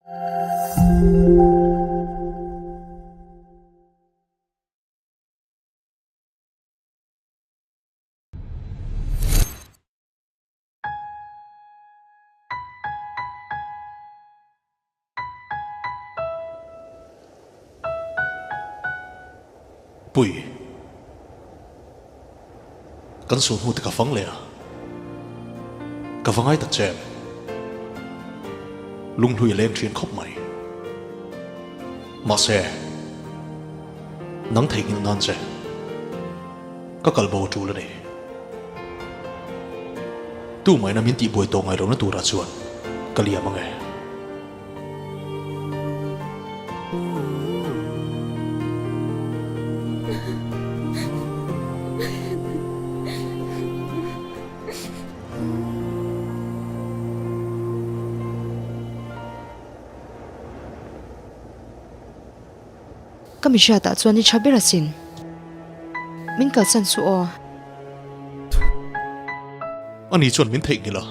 Pui. Kan sul hnu te ka fang leh a. Ka va ngai tak che em. Lunghlui a leng thin khawp mai. Mahse, nang theihnghilh nan che ka kal bo tul a ni. Tu maina min tihbuai tawh ngai lohna turah chuan ka liam ang e. Ka mi hriatah chuan i tha ber asin. Min kalsan suh aw. Ani chuan min theihnghilh a.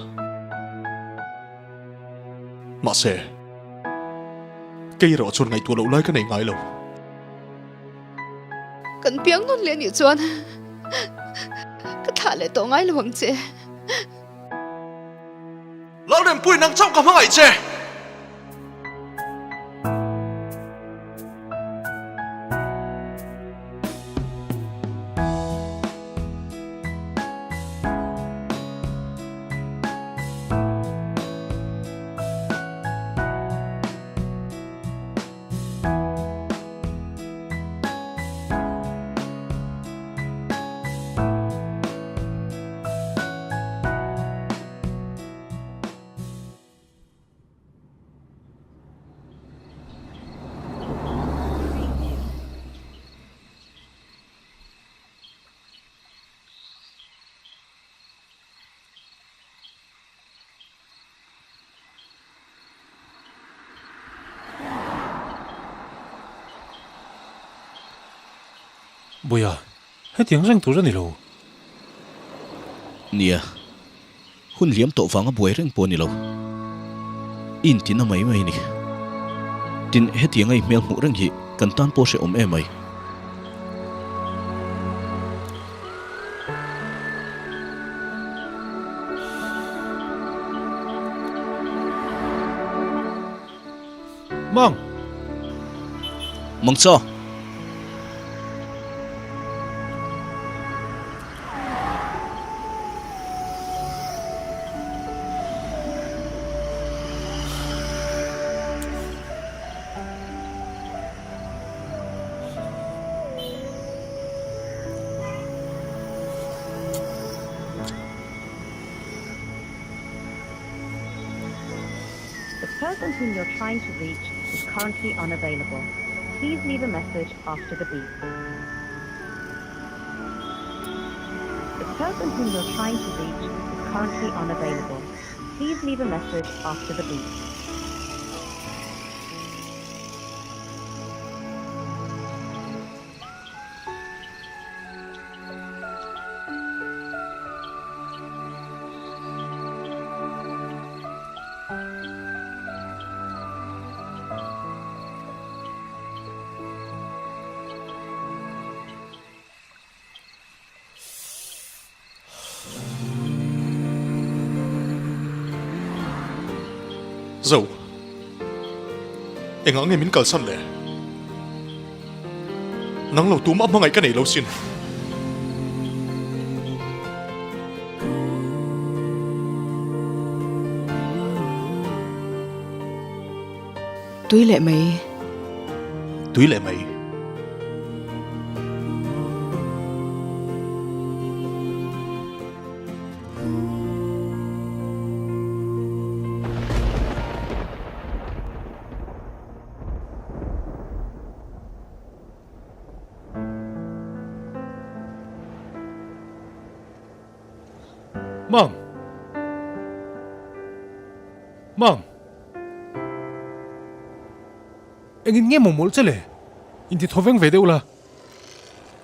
Mahse, kei erawh chuan ngaihtuah loh lai ka nei ngai lo. Kan piang nawn leh anih chuan ka thlah leh tawh ngai lo ang che. Lalrempuii nang chauh ka hmangaih che. Buia, hetiang reng tur a ni lo. Nia, hun liam tawh vanga buai reng pawh a ni lo. I intina mai mai a ni. Tin, hetianga i hmel hmuh reng hi kan tan pawh hrehawm em mai. Mang! Mang chaw! The person whom you're trying to reach is currently unavailable. Please leave a message after the beep. The person whom you're trying to reach is currently unavailable. Please leave a message after the beep. Zo, engah nge min kalsan le? Nang lo tumah hmangaih ka nei lo sin. Tui leh mai. Tui leh mai. Mam! Mam! Engin nge maw mawlh che le? Inti thaw veng ve deuh la.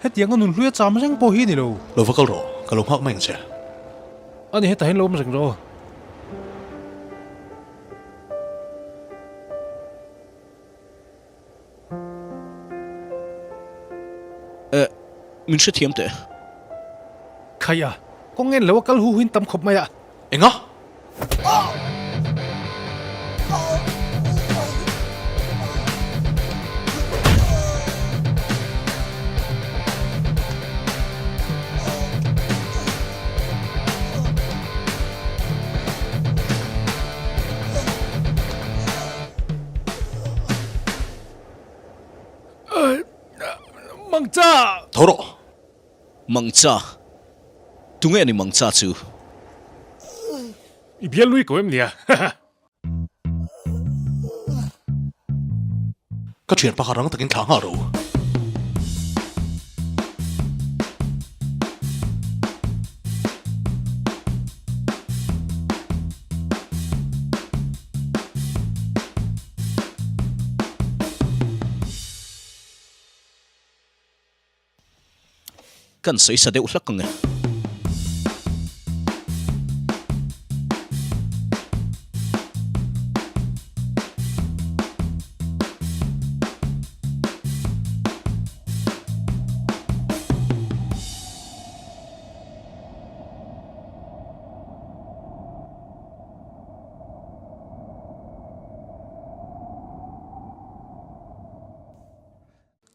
Hetiang a nunhlui a cham reng pawh hi a ni lo. Lo va kal rawh, ka lo nghak mai ang che. Ani hetah hian lo awm reng rawh aw. Min hrethiam teh. Khaia, kawng en lo a kal hu huin tam khawp mai a. Enga? Mangcha! Tho rawh. Mangcha? Tunge a ni Mangcha chu? I bial lui ko em nia? Ka thian pakhat rang takin thla nghal ro. Kan sawi sa deuh hlak ang e.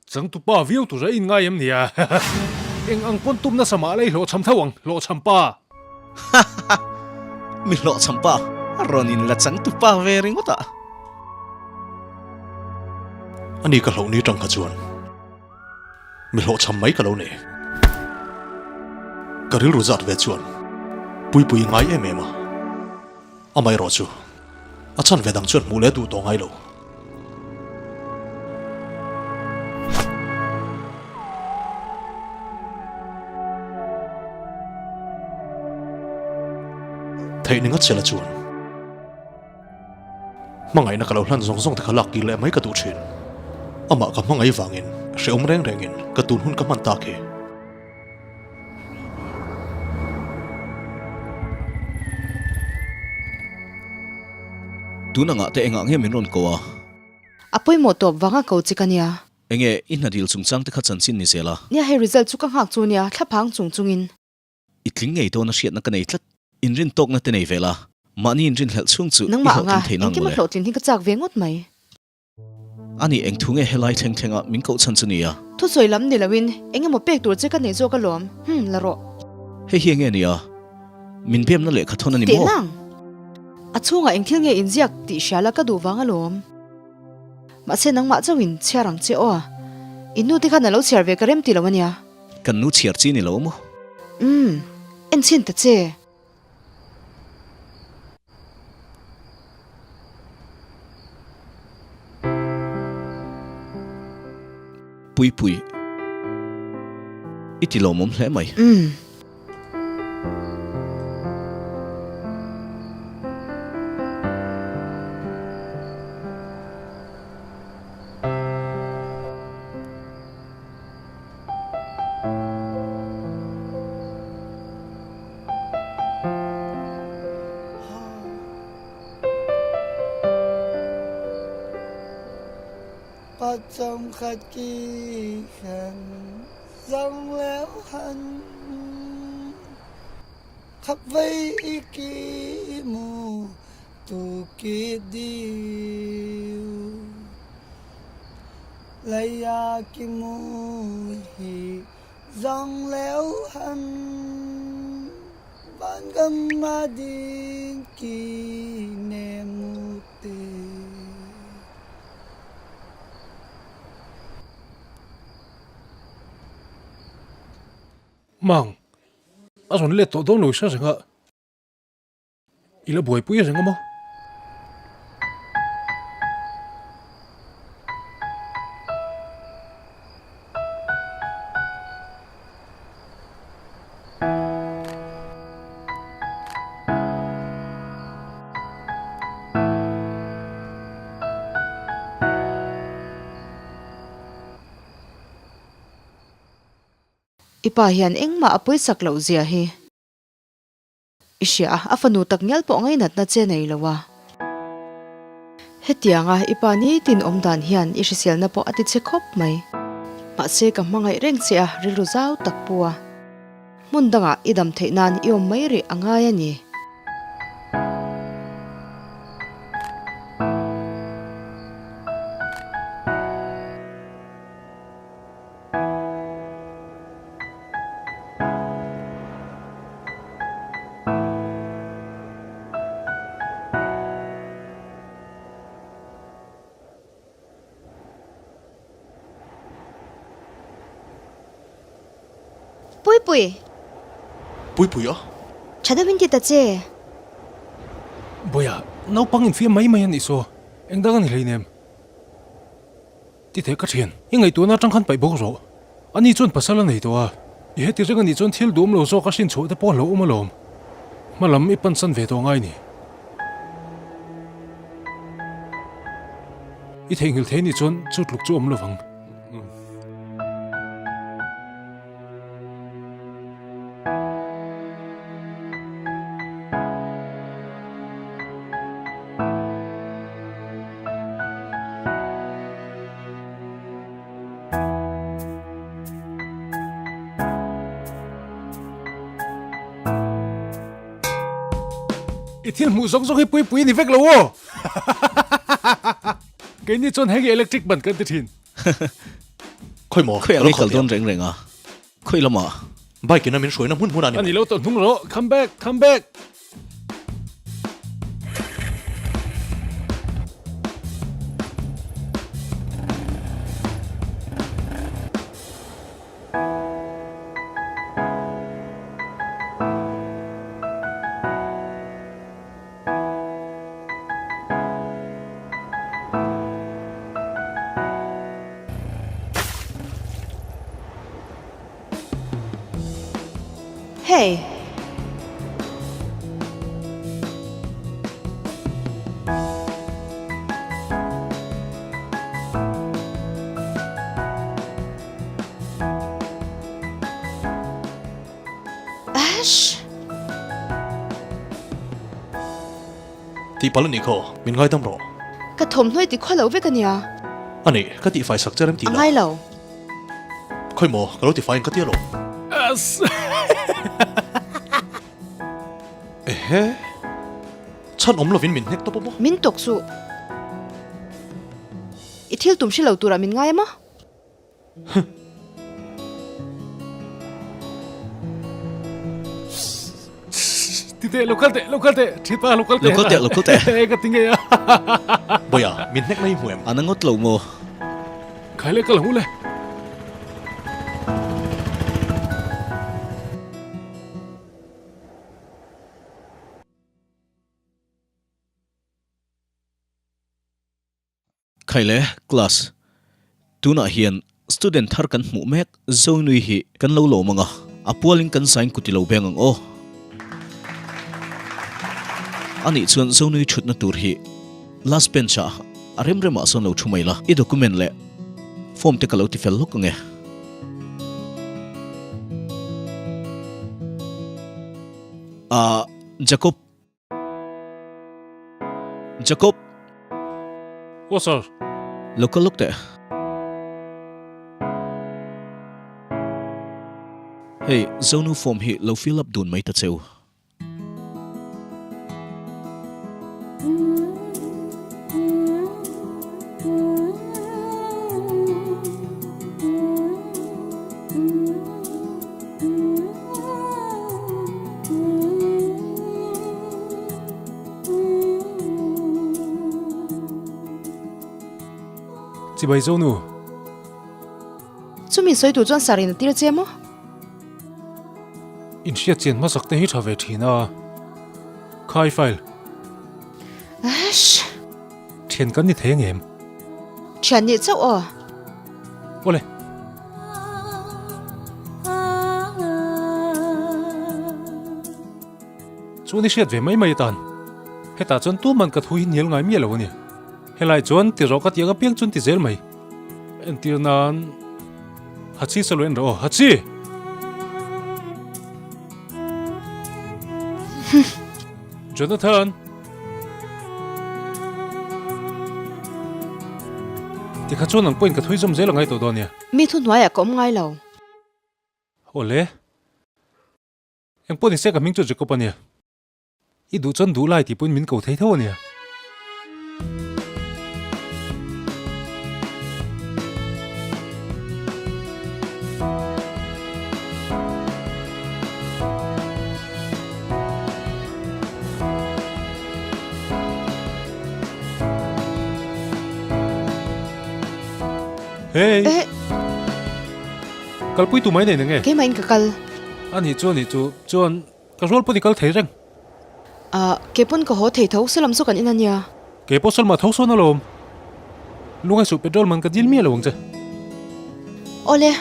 Changtupa viau tura in ngai em nia? Eng ang pawn tum nasa mah la i hlawhchham tho ang, hlawhchham pa. Hahaha, mi hlawhchham pa, a rawn in la changtupa ve ringawt a. Ani ka hlauh ni tang kha chuan mi hlawhchham mai ka lo nei. Ka rilru zat ve chuan Puipui ngai em em a. Amaherawh chu a chhan ve dang chuan hmuh leh duh tawh ngai lo. Theih ni ngat sela chuan hmangaihna ka lo hlan zawng zawng te kha lak kir leh mai ka duh thin. Amah ka hmangaih vangin hrehawm reng rengin ka tun hun ka hman tak hi. Tun angah te engah nge min rawn ko a? A pawimawh tawp vanga ko che ka nia. Enge i hna dil chungchang te kha chanchin ni zel a? Nia hei result chu ka nghak chu nia, thlaphang chung chungin. I tling ngei dawn a hriatna ka nei tlat. Inrin tawkna te nei ve la, mahni inrinhlelh chhung chu i Nangmah anga hlawhtlin theihna ang engkim a mawle. hlawhtlin hi ka chak ve ngawt mai. Ani eng thu nge helai thleng thlenga min koh chhan chu nia? Thusawi lam ni loin eng emaw pek tur che ka nei zawk alawm. Hmm, la rawh. Hei hi enge nia? Min biamna lehkha thawn a ni maw? Tehnang! A chhungah eng thil nge inziak tih hria la ka duh vang alawm. Mahse nangmah chauhin chhiar ang che aw. In nu te khan a lo chhiar ve ka rem ti lo ania. Kan nu chhiar chi ni lo maw? Umm, en chhin ta che. Puipui, i ti lawmawm hle mai. Umm. Mang, a rawn let tawh dawn lo i hre reng a. I la buaipui reng a maw? I pa hian engmah a pawisak loh zia hi. I hria a, a fanu tak ngial pawh ngainatna che nei lo a. Hetianga i pa nitin awm dan hian i hriselna pawh a ti che khawp mai. Mahse ka hmangaih reng che a, rilru zau tak pu a. Hmun dangah i dam theih nan i awm mai rih a ngai a ni. Puipui! Puipui a? Tha deuhin ti ta che. Bawiah, naupang infiam mai mai a nih saw, eng dang a ni hleinem. Ti teh ka thian, i ngaihtuahna atang khan paih bawk rawh. Ani chuan pasal a nei tawh a, i heti reng anih chuan thil duhawm lo zawk a hrin chhuah te pawh a hlauhawm alawm. Hma lam i pansan ve tawh ngai ni. I theihnghilh thei anih chuan chu tluk chu awm lovang. I thil hmuh zawk zawk hi puipui a ni vek lo aw. Keini chuan heng hi electric ban kan ti thin. Khawi maw? Khawi ang i kal dawn reng reng a? Khawi lamah? Bike in a min hruaina hmun hmun a ni mai. A ni lo tawh hnung rawh. Come back! Come back! Hey! Ash! Tihpalh a nih khaw, min ngaidam rawh. Ka thawmhnaw i ti khaw lo vek a nia. A nih, ka tihfai sak che rem tih A la. ngai lo. Khawi maw, ka lo tifai ang ka ti alawm. Ass! Ehe! Chhan awm lovin min hnek tawp a maw? Min tawk suh. I thil tum hre lo turah min ngai a maw? Huh. Ti teh, lo kal teh, lo kal teh, thipa lo kal teh. Lo kal teh, lo kal teh. E ka ti ngei a. Bawiha, min hnek na hi hmu em? A na ngawt lo maw? Khai le kal ang u le. Khaile, class. Tunah hian student thar kan hmuh mek Zonui hi kan lo lawm ang a, a pualin kan zain kut i lo beng ang aw. Anih chuan Zonui thutna tur hi last bench ah a rem remah sawn lo thu mai la, i document leh form te ka lo ti fel hlawk ang e. Ah, Jacob. Jacob! Aw sir. Lo kal lawk teh. Hei, Zonu form hi lo fill up dun mai ta cheu. Chibai zo nu. Chumi sawi tur chuan sar in a tir che maw? In hriat chian hmasak te hi tha ve thin a. Khai file. Ash! Thian kan ni thei ang em? Thian nih chauh aw. Awle. Chuan i hriat ve mai mai atan. Hetah chuan tuman ka thu hi hnial ngai miah lo a ni. Helai chuan ti rawh ka tih ang apiang chuan ti zel mai. Entir nan Hachi saw lo en rawh aw. Hachi! Jonathan! Tikha chuan ang pawhin ka thui zawm zel a ngai tawh dawn nia. Mi thuhnuaiah ka awm ngai lo. Awle. Engpawh nise ka hming chu Jacob a nia. I duh chuan duh lai tih pawhin min ko thei tho a nia. Hey! Eh! Kalpui tu mai nei nge? Keimah in ka kal. A nih chu a nih chu. Chuan ka rual pawh i kal thei reng. Ah, ke pawn ka haw thei tho, salam chu kan in a nia. Ke pawh Salma tho sawn alawm. Lungai suh petrol man ka dil miah lo ang che. Awle.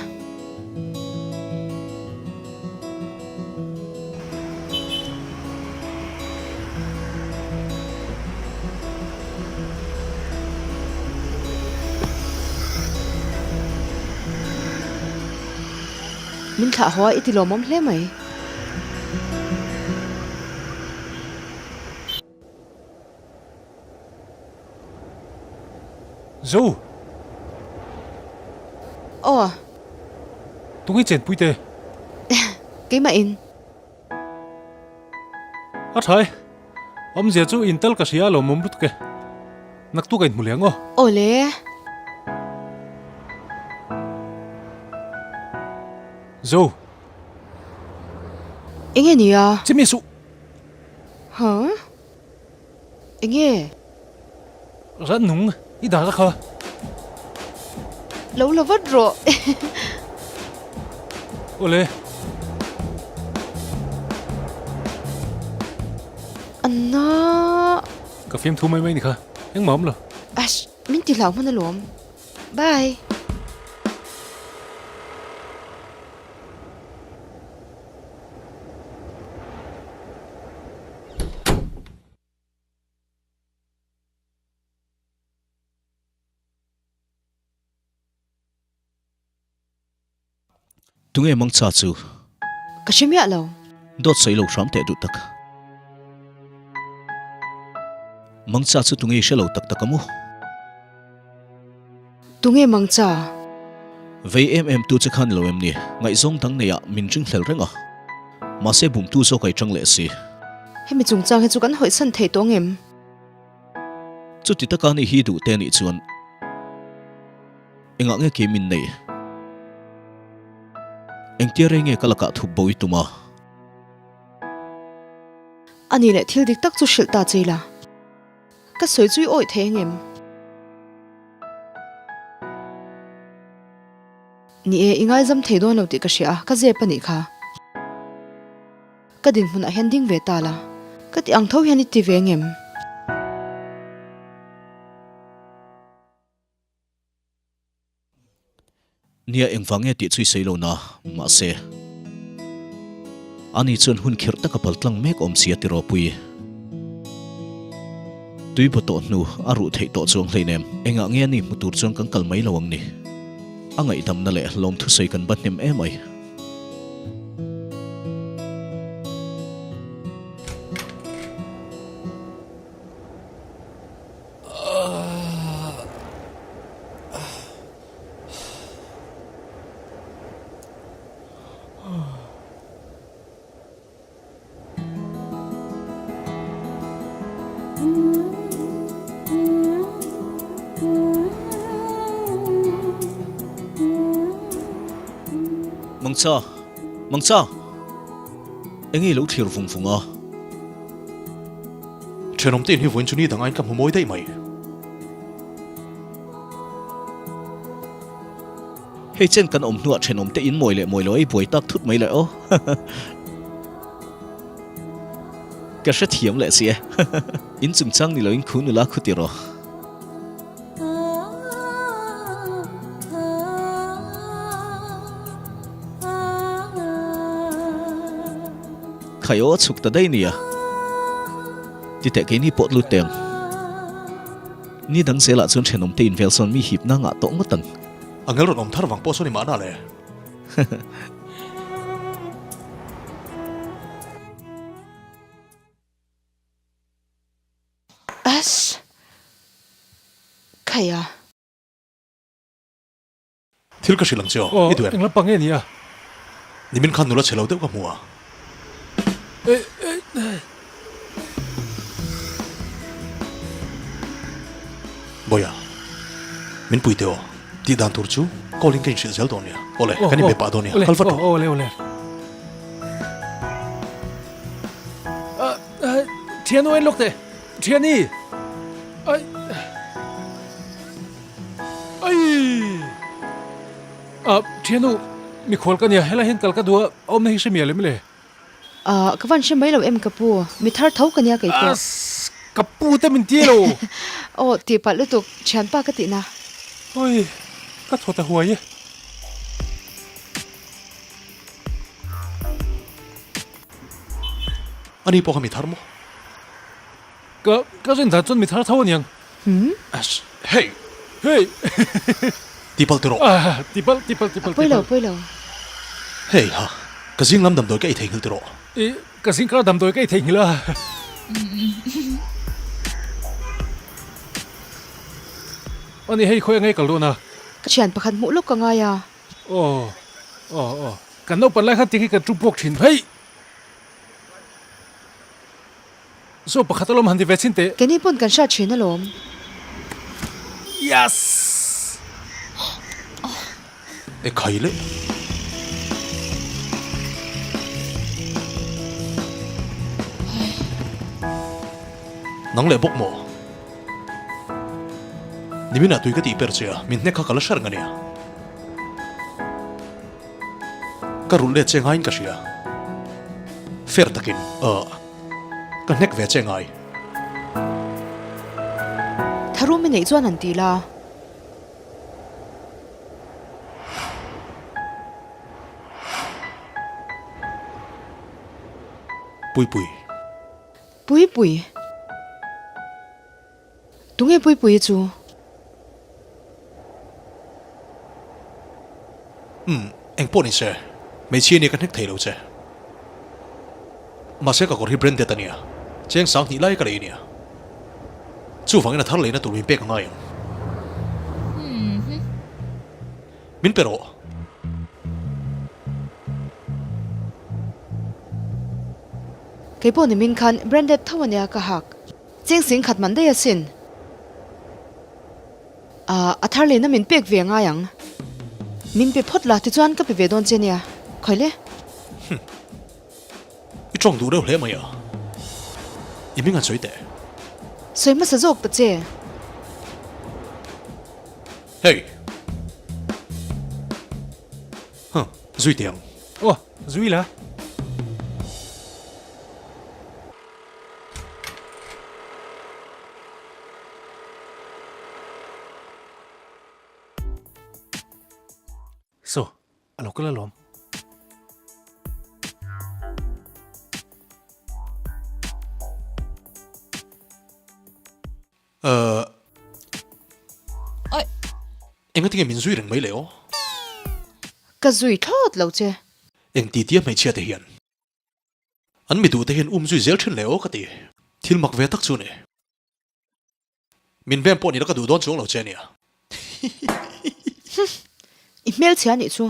Min thlah haw a i ti lawmawm hle mai. Zo! Aw. Tunge chenpui te? Keimah in. A tha e. Awmzia chu intal ka hria alawmawm lutuk e. Naktuk a inhmu leh ang aw. Aw le. Zo. Enge nia? Chimia suh. Huh? Enge? Ran nung i dar a kha. Lo la vat rawh. Awle. Anna. Ka fiam thu mai mai ni kha. Engmah awm lo. Ash, min ti hlau hman alawm. Bye. Tunge mangcha chu? Ka hre miah lo. Dawt sawi lo hram teh duh tak. Mangcha chu tunge i hre lo tak tak a mu? Tunge mangcha? Vei em em tu che kha ni lo em ni? Ngaihzawng dang neiah min ringhlel reng a. Mahse bumtu zawk a i tang leh si. Hemi chungchang hi chu kan hawihsan thei tawh ngem? Chuti taka ni hi duh te nih chuan engah nge kei min nei? Engtia rei nge ka lakah thup bo i tum a? Ani leh thil dik tak chu hrilh ta che ila. Ka sawi chu i awih thei angem? Ni e, i ngaizam thei dawn lo tih ka hria a, ka zep a nih kha. Ka dinhmunah hian ding ve ta la, ka ti ang tho hian i ti ve angem? Nia engvang nge tih chu i sawi lo na, mahse ani chuan hun khirh taka pal tlang mek awm si a ti ropui. Tui baw tawh hnu a ruh theih tawh chuang hleinem. Engah nge ani hmu tur chuan kan kal mai lo ang ni? A ngaihdamna leh lawmthusawi kan ba hnem em ai. Mangcha! Mangcha! Enge i lo thlir vung vung a? Thenawm te in hi vawiin chu ni dang aiin ka hmu mawi daih mai. Hei chen kan awm hnuah thenawm te in mawi leh mawi lo ei buai tak thut mai le aw. Ka hrethiam leh si e. In chungchang ni loin khu nula khu ti rawh. Khai aw a chhuk ta daih nia. Titeh keini pawh lut teng. Ni dang zelah chuan thenawm te invel sawn mi hipna ngah tawh ngawt ang. A ngel rawn awm thar vang pawh sawn i mahna le. Ass. Khaia. Thil ka hrilh ang che aw, i duh em? Eng lampang nge ni a? Nimin khan nula chhe lo deuh ka hmu a. Bawiha, min pui teh aw. Tih dan tur chu call in ka inhrilh zel dawn nia. Awle, kan inbe pah dawn nia. Kal vat rawh. Awle, awle. Thian u en lawk teh. Thiani! Ai! Ai! Thianu, mikhual ka nia, helai hian kal ka duh a, a awmna hi hre mial em le? Ahh, ka van hre mai lo em ka pu, mi thar tho ka nia kei pawh. Ass, ka pu te min ti lo. Aw, tih palh lutuk, thianpa ka tihna. Oi, ka thaw ta huai e. Ani pawh kha mi thar maw? Ka, ka rin dan chuan mi thar tho aniang. Hmm? Ass, hey! Hey! Ti palh ti rawh. Ah, ti palh, ti palh, ti palh, ti palh. A pawi lo, pawi lo. Hey ha, ka zing lam damdawi ka ei theihnghilh ti rawh. I, ka zing kar damdawi ka ei theihnghilh a. Ani hei khawi angai kal dawn a? Ka thian pakhat hmuh lawk ka ngai a. Aw, aw, aw. Kan naupan lai khan ti khi kan tum bawk thin. Hei! Saw pakhat alawm han ti ve chhin teh. Keini pawn kan hriat thin alawm. Yes! E khai leh. Nang leh bawk maw? Niminah tui ka tih per che a, min hnek kha ka la hre reng a nia. Ka rulh let che ngaiin ka hria. Fair takin, uh, ka hnek ve che ngai. Tharum i neih chuan han ti la. Puipui. Puipui. Tunge Puipuii chu? Umm, eng pawh ni se, hmeichhia nia ka hnek thei lo che. Mahse ka kawr hi branded a nia, cheng 2000 lai ka lei nia. Chuvangin a thar leina tur min pek a ngai ang. Min pe rawh. Kei pawh nimin khan branded tho a nia ka hak. Cheng sing khat man daih asin. Ahh, a thar lehna min pek ve ngai ang. Min pe phawt la tichuan ka pe ve dawn che nia. Khawi le? Hum. I tawng duh reuh hle mai a. I hming han sawi teh. Sawi hmasa zawk ta che. Hey! Huh, zui teh ang. Aw, zui la. So, a lo kal alawm. Uh, enga tinge min zui reng mai le aw? Ka zui thlawt lo che. Eng ti tia hmeichhia te hian An mi duhte hian um zui zel thin le aw ka ti. Thil mak ve tak chu ni. Min vem pawh nila ka duh dawn chuang lo che ania. Humm. I hmelchhia anih chu.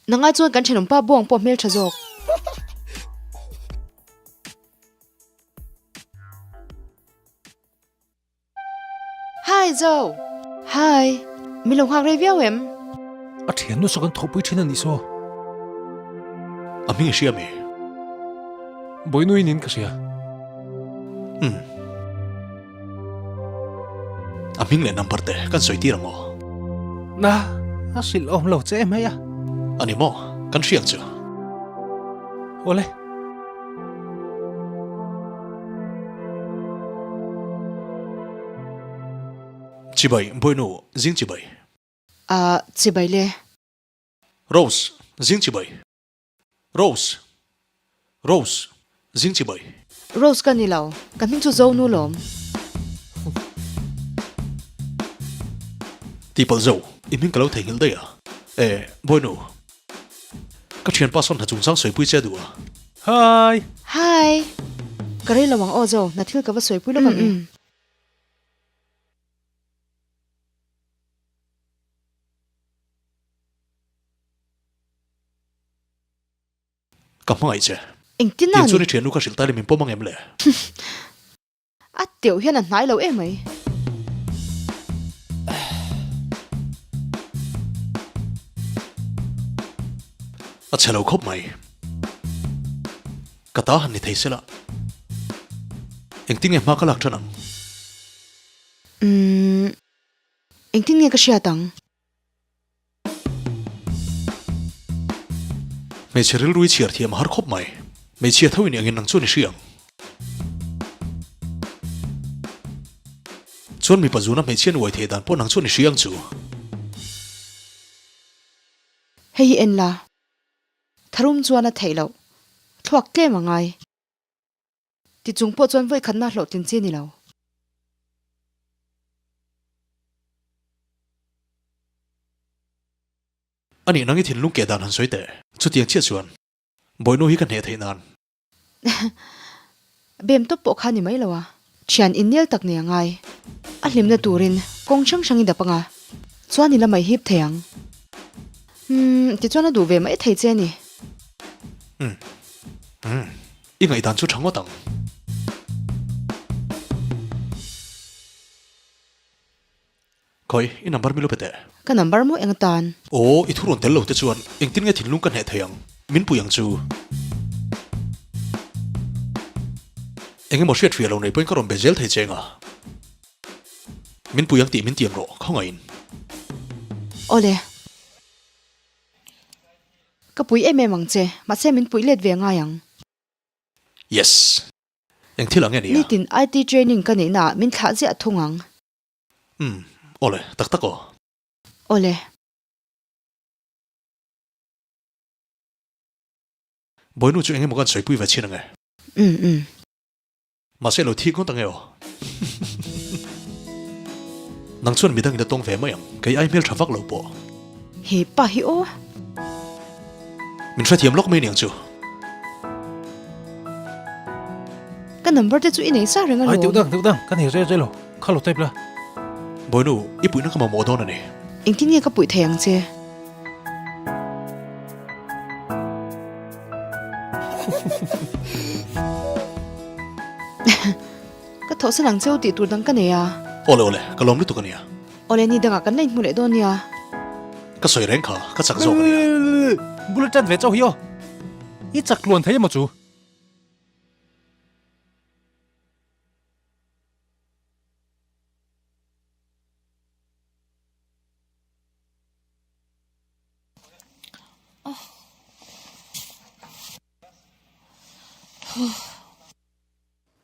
Nangah chuan kan thenawmpa bawng pawh hmeltha zawk. Hi Zo! Hi! Min lo nghak rei viau em? A thiannu saw kan thawhpui thin a nih saw. A hming i hria mi? Bawihnui nin ka hria. Umm. A hming leh number te kan sawi tir ang aw. Na, a hrilh awm lo che em hei a. A ni maw? Kan hria ang chu. Awle. Chibai, Bawinu, zing chibai. Ah, chibai le. Rose, zing chibai. Rose, Rose, zing chibai. Rose ka ni lo, ka hming chu Zonu lawm. Tipalh zo, i hming ka lo theihnghilh daih a. Eh, Bawinu. Ka thianpa sawn hna chungchang sawipui che a duh a. Hi! Hi! Ka rei lo ang aw Zo, hna thil ka va sawipui lawk ang e. Ka hmangaih che. Engtin a Tiang chuan ni? i thiannu kha hrilh ta le min pawm ang em le? A teuh hian a hnai lo em mai. A chhe lo khawp mai. Ka ta han ni thei se la. Engtin nge hma ka lak tan ang? Umm, engtin nge ka hriat ang? Hmeichhe rilru i chhiar thiam a har khawp mai. Hmeichhia tho in engin nang chuan i hria ang. Chuan mipa zuna hmeichhia an uai theih dan pawh nang chuan i hria ang chu. Hei hi en la, tharum chuan a theih loh, thluak tlem a ngai. Ti chung pawh chuan vawikhatna hlawhtlin chi a ni lo. A nih nang i thinlung keh dan han sawi teh. Chutiang chiah chuan Bawihnu hi ka hneh theih nan. Bem tawp pawh kha ni mai lo a. Thian innel tak nei a ngai. A hlimna turin kawng hrang hrang i dap anga chuan i la mai hip thei ang. Umm tichuan a duh ve mai thei che a ni. Umm. Umm. I ngaihdan chu tha ngawt ang. Khawi, i number mi lo pe teh. Ka number maw eng atan? Aw, i thurawn tel lo te chuan engtin nge thinlung ka hneh thei ang? Min pui ang chu. Eng emaw hriat hria lo nei pawhin ka rawn be zel thei che eng a. Min pui ang tih min tiam rawh, khawngaihin. Awle. Ka pui em em ang che, mahse min puih let ve ngai ang. Yes. Eng thil ang nge nia? Nitin IT training ka neihna ah min thlah ziah thung ang. Umm, awle, tak tak aw. Awle. Bawinu chu eng emaw kan sawipui ve chin ang e. Umm, umm. Mahse lo thik ngawt ang e aw. Nang chuan midang in a tawng ve mai ang, kei ai hmel tha vak lo pawh. He pa hi aw. Min hrethiam lawk mai niang chu. Ka number te chu i nei sa reng alawm. Ai deuh dang deuh dang, ka nei rel rel lo, kha lo type la. Bawinu, i puihna ka mamawh dawn a ni. Engtin nge ka puih thei ang che? Ka thawhsan ang cheu tih tur dang ka nei a. Awle awle, ka lawm lutuk a nia. Awle ni dangah kan la inhmu leh dawn nia. Ka sawi reng kha, ka chak zawk a nia. Bula tan ve chauh hi aw. I chak tluan thei emaw chu?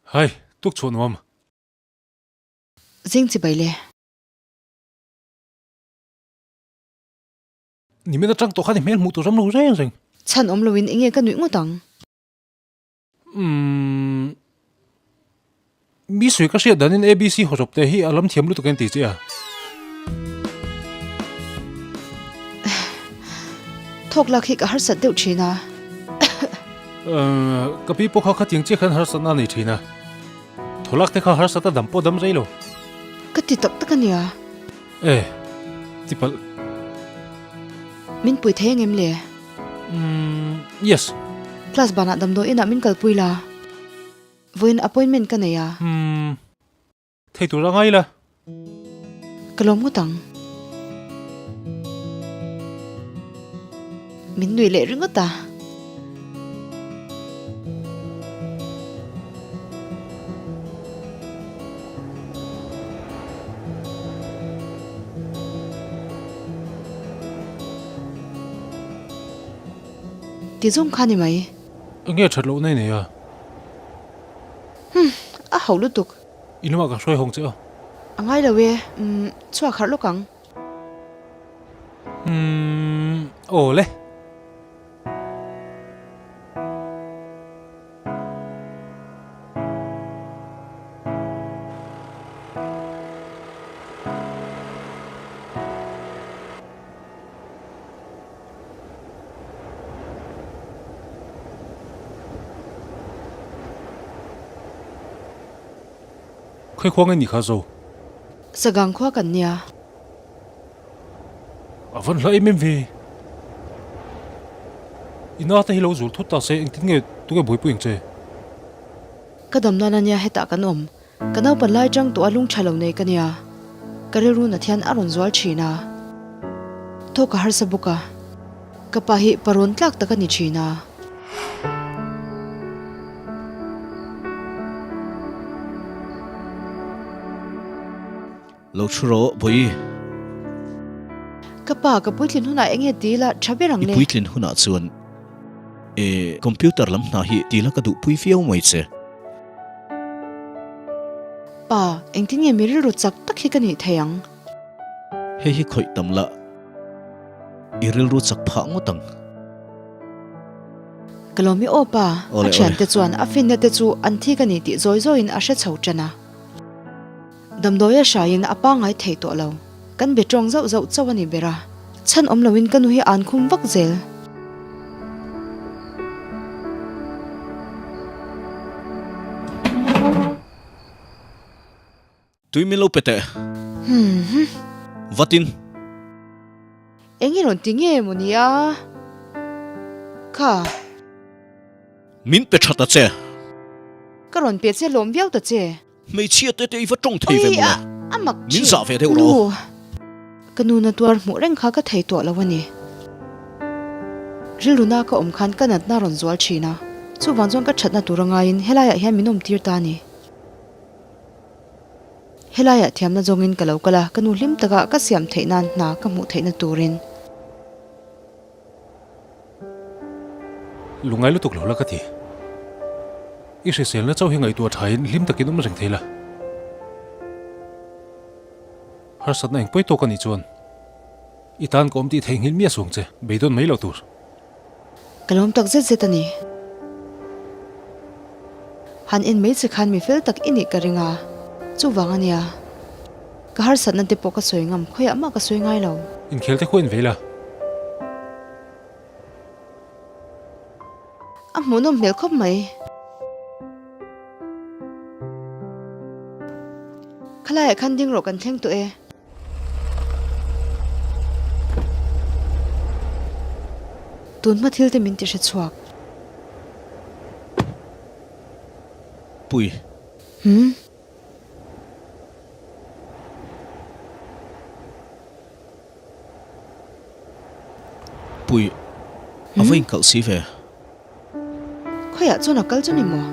Hai, tuk chhuah nuam. Zing chi bai le. Nimin atang tawh khan i hmel hmuh tur ram lo reng reng. Chhan awm loin enge ka nuih ngawt ang. Umm. Mi sawi ka hriat danin ABC hawrawp te hi a lam thiam lutuk em tih che a. Thawk lak hi ka harsat deuh thin a. Ka pi pawh kha khatiang chiah khan harsatna a nei thin a. Thaw lak te kha harsat a dam pawh dam rei lo. Ka ti tak tak a nia. E, ti palh. Min pui thei ang em le? Umm, yes. Class banah damdawi inah min kalpui la. Vawiin appointment ka nei a. Umm, thei tur a ngai la. Ka lawm ngawt ang. Min nuih leh ringawt a. Ti zawng kha ni mai. Enge that loh nei nei a? Humm, a hauh lutuk. I lamah ka hruai hawng che a. A ngai lo e, umm, chhuak harh lawk ang. Umm, aw le. Khawi khua nge ni kha zo? Sagang khua kan nia. A van hla em em ve. I na te hi lo zul thut ta se engtin nge tunge buaipui ang che? Ka dam nan ania hetah kan awm. Ka naupan lai tang tawh a lung tha lo nei ka nia. Ka rilru nat hian a rawn zual thin a. Thawk a harsa bawk a. Ka pa hi parawn tlak tak a ni thin a. Lo thu rawh Bawihi. Ka pa, ka puitlin hunah eng nge ti ila tha ber ang I le? puitlin hunah chuan e computer lam hna hi ti la ka duhpui viau mai che. Pa, engtin nge mi rilru chak tak hi ka nih thei ang? Hei hi khawih tam la, i rilru chak phah ngawt ang. Ka lawm i aw pa, a thiante chuan a finna te chu an thik a ni tih zawi zawiin a hre chho tan a. Damdawi a hraiin a pangngai thei tawh lo. Kan be tawng zauh zauh chauh a ni ber a. Chhan awm loin ka nu hi an khum vak zel. Tui min lo pe teh. Humm. Vatin. Eng i rawn ti nge maw ni a? Kha. Min pe tha ta che. Ka rawn pe che lawm viau ta che. Hmeichhia te te i va tawng thei ve mawle. A mak Min zah ve deuh rawh. Nu, ka nu na tuar hmuh reng kha ka thei tawh lo a ni. Rilru na ka awm khan ka natna rawn zual thin a, chuvang chuan ka thatna tur a ngaiin helaiah hian min awm tir ta a ni. Helaiah thiamna zawngin ka lo kal a, ka nu hlim taka ka siam theih nan hna ka hmuh theihna turin. Lungngai lutuk lo la ka ti. I hriselna chauh hi ngaihtuah thain hlim takin awm reng thei la. Harsatna eng pawi tawk a nih chuan i tan ka awm tih theihnghilh miah suang che, beidawn mai loh tur. Ka lawm tak zet zet a ni. Han en mai che khan mi fel tak i nih ka ring a, chuvang a nia. Ka harsatna te pawh ka sawi ngam, khawiah mah ka sawi ngai lo. Inkhel te khaw en ve ila. A hmuhnawm hmel khawp mai. Khalaiah khan ding rawh kan thleng tawh e. Tun hma thil te min ti hre chhuak. Pui. Hmm. Pui, a va inkalh si ve. Khawiah chuan a kal chu ni maw?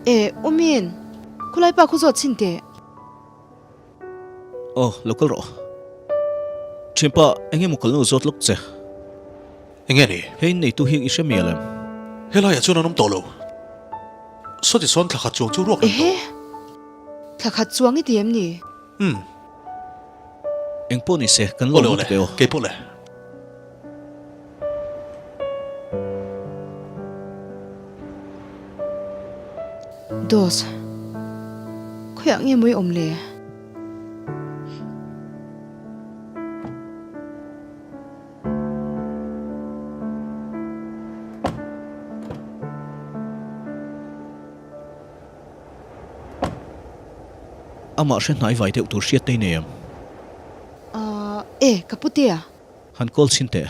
E, U Min, khulai pa khu zawt chhin teh. Aw, lo kal rawh. Thianpa, eng emaw kalna u zawt lawk che. Enge ni? Hei neitu hi i hre mial em? Helaiah chuan an awm tawh lo. Sawti sawn thla khat chuang chu ruak reng tawh. Ehe, thla khat chuang i ti em ni? Umm. Eng pawh ni se, kan lo Awle awm awle, lutuk e aw. kei pawh le. Dos, khawiah nge maw i awm le? Amah hre hnai vai deuh tur hriat te i nei em? Ahh, e, ka pu tea. Han call chhin teh.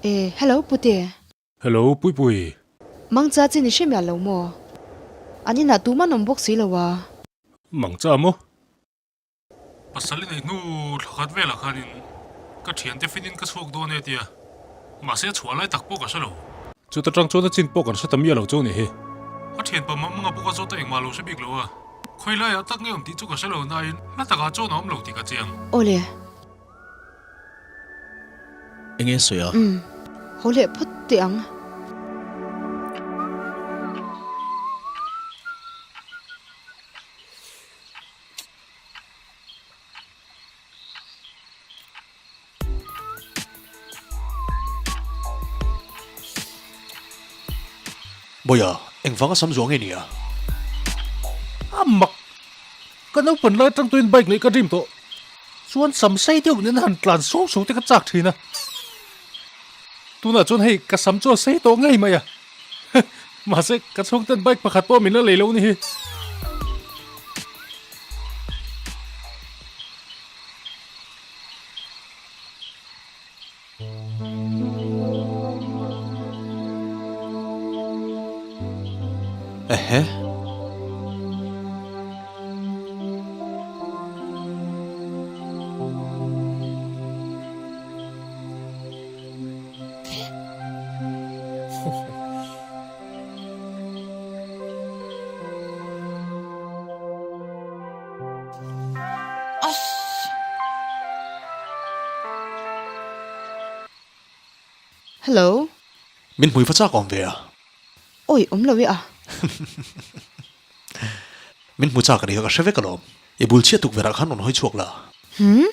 E, hello Pute. Hello Puipui. Mangcha chin i hre miah lo maw? An inah tuman awm bawk si lo a. Mangcha maw? Pasal i neih hnu thla khat velah khanin ka thiante finin ka chhuak dawn e tia. Mahse a chhuah lai tak pawh ka hre lo. Chuta tang chuan a chin pawh kan hre ta miah lo chu ni hi. A thianpa mah manga bawk a zawt a engmah lo hre bik lo a. Khawi laiah tak nge awm tih chu ka hre lo nain hla takah chuan a awm lo tih ka chiang. Awle. Enge sawi a? Umm. Haw leh phawt teh ang. Bawiha, engvanga sam zuah nge ni a? A mak! Ka naupan lai atang tuin bike neih ka dream tawh. Chuan sam sei deuh nen han tlan suau suau te ka chak thin a. Tunah chuan hei ka sam chu a sei tawh ngei mai a. Mahse ka chhungten bike pakhat pawh min la lei lo ni hi. Ehe. Hello. Min hmui va chak awm ve a. Awi awm lo e a. Min hmu chak a ni kha ka hre vek alawm. I bul chhiat tukverh ah khan rawn hawi chhuak la. Hmm?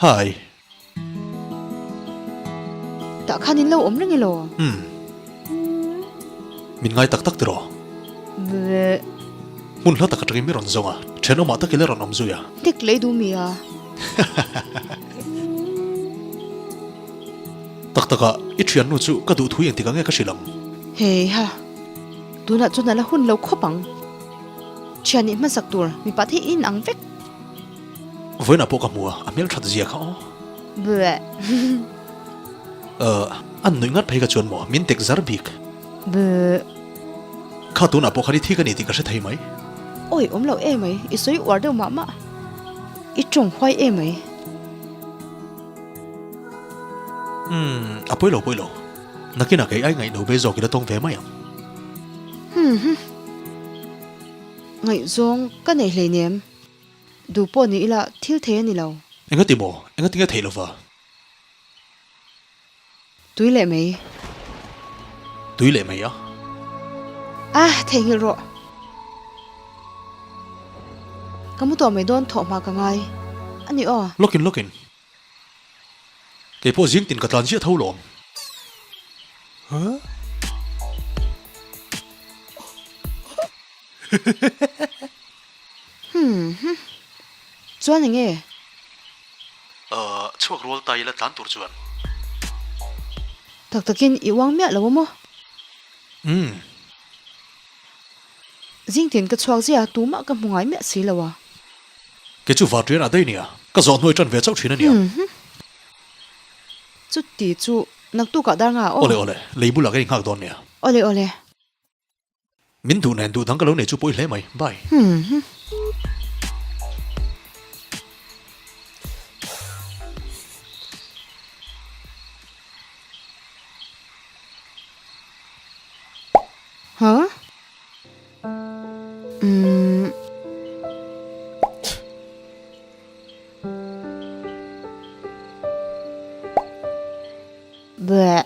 Hi. Tah khan in lo awm reng elaw? Umm. Min ngai tak tak tiraw? Bleh. Hmun hla tak atangin mi rawn zawng a, thenawmah tak ila rawn awm zui a. Dik lei duh mi a. Tak taka, i thiannu chu ka duh thui engtik ang nge ka hrilh ang? Hei ha. Tunah chuan a la hun lo khawp ang. Thian nih hmasak tur mipa thei in ang vek. Vawiinah pawh ka hmu a, a hmel that zia kha aw. Bleh. Uh, an nuih ngat phei kha chuan maw, min tek zar bik. Bleh. Kha tunah pawh khan i thik a ni tih ka hre thei mai. Awi awm lo e mai, i sawi uar deuh mah mah. I tawng huai e mai. Umm, a pawi lo pawi lo. Nakinah kei ai ngaihno be zawk ila tawng ve mai ang. Hmm hmm. Ngaihzawng ka nei hleinem. Duh pawh ni ila thil thei a ni lo. Engati maw? Engati nge theih lova? Tui leh mai. Tui leh mai a? Ah, theihnghilh rawh. Ka mu tawh mai dawn thawh hma ka ngai a ni aw. Lawkin lawkin. Kei pawh zing tin ka tlan ziah tho lawm. Huh? Hmm hmm. Chuan eng nge? Uh, chhuak rual ta ila tlan tur chuan. Tak takin i uang miah lo a maw? Umm. Zing tin ka chhuak ziah a, tumah ka hmu ngai miah si lo a. Kei chu var ṭian ah daih nia, ka zawh hnuai ṭan ve chauh ṭhin a nia. Hmm hmm. Chuti chu naktukah dar nga aw. Awle awle, lei bulah ka inghak dawn nia. Awle awle. Min duh nen duh dang ka lo nei chu pawi hle mai. Bye. Hmm. Huh? Umm. Bleh.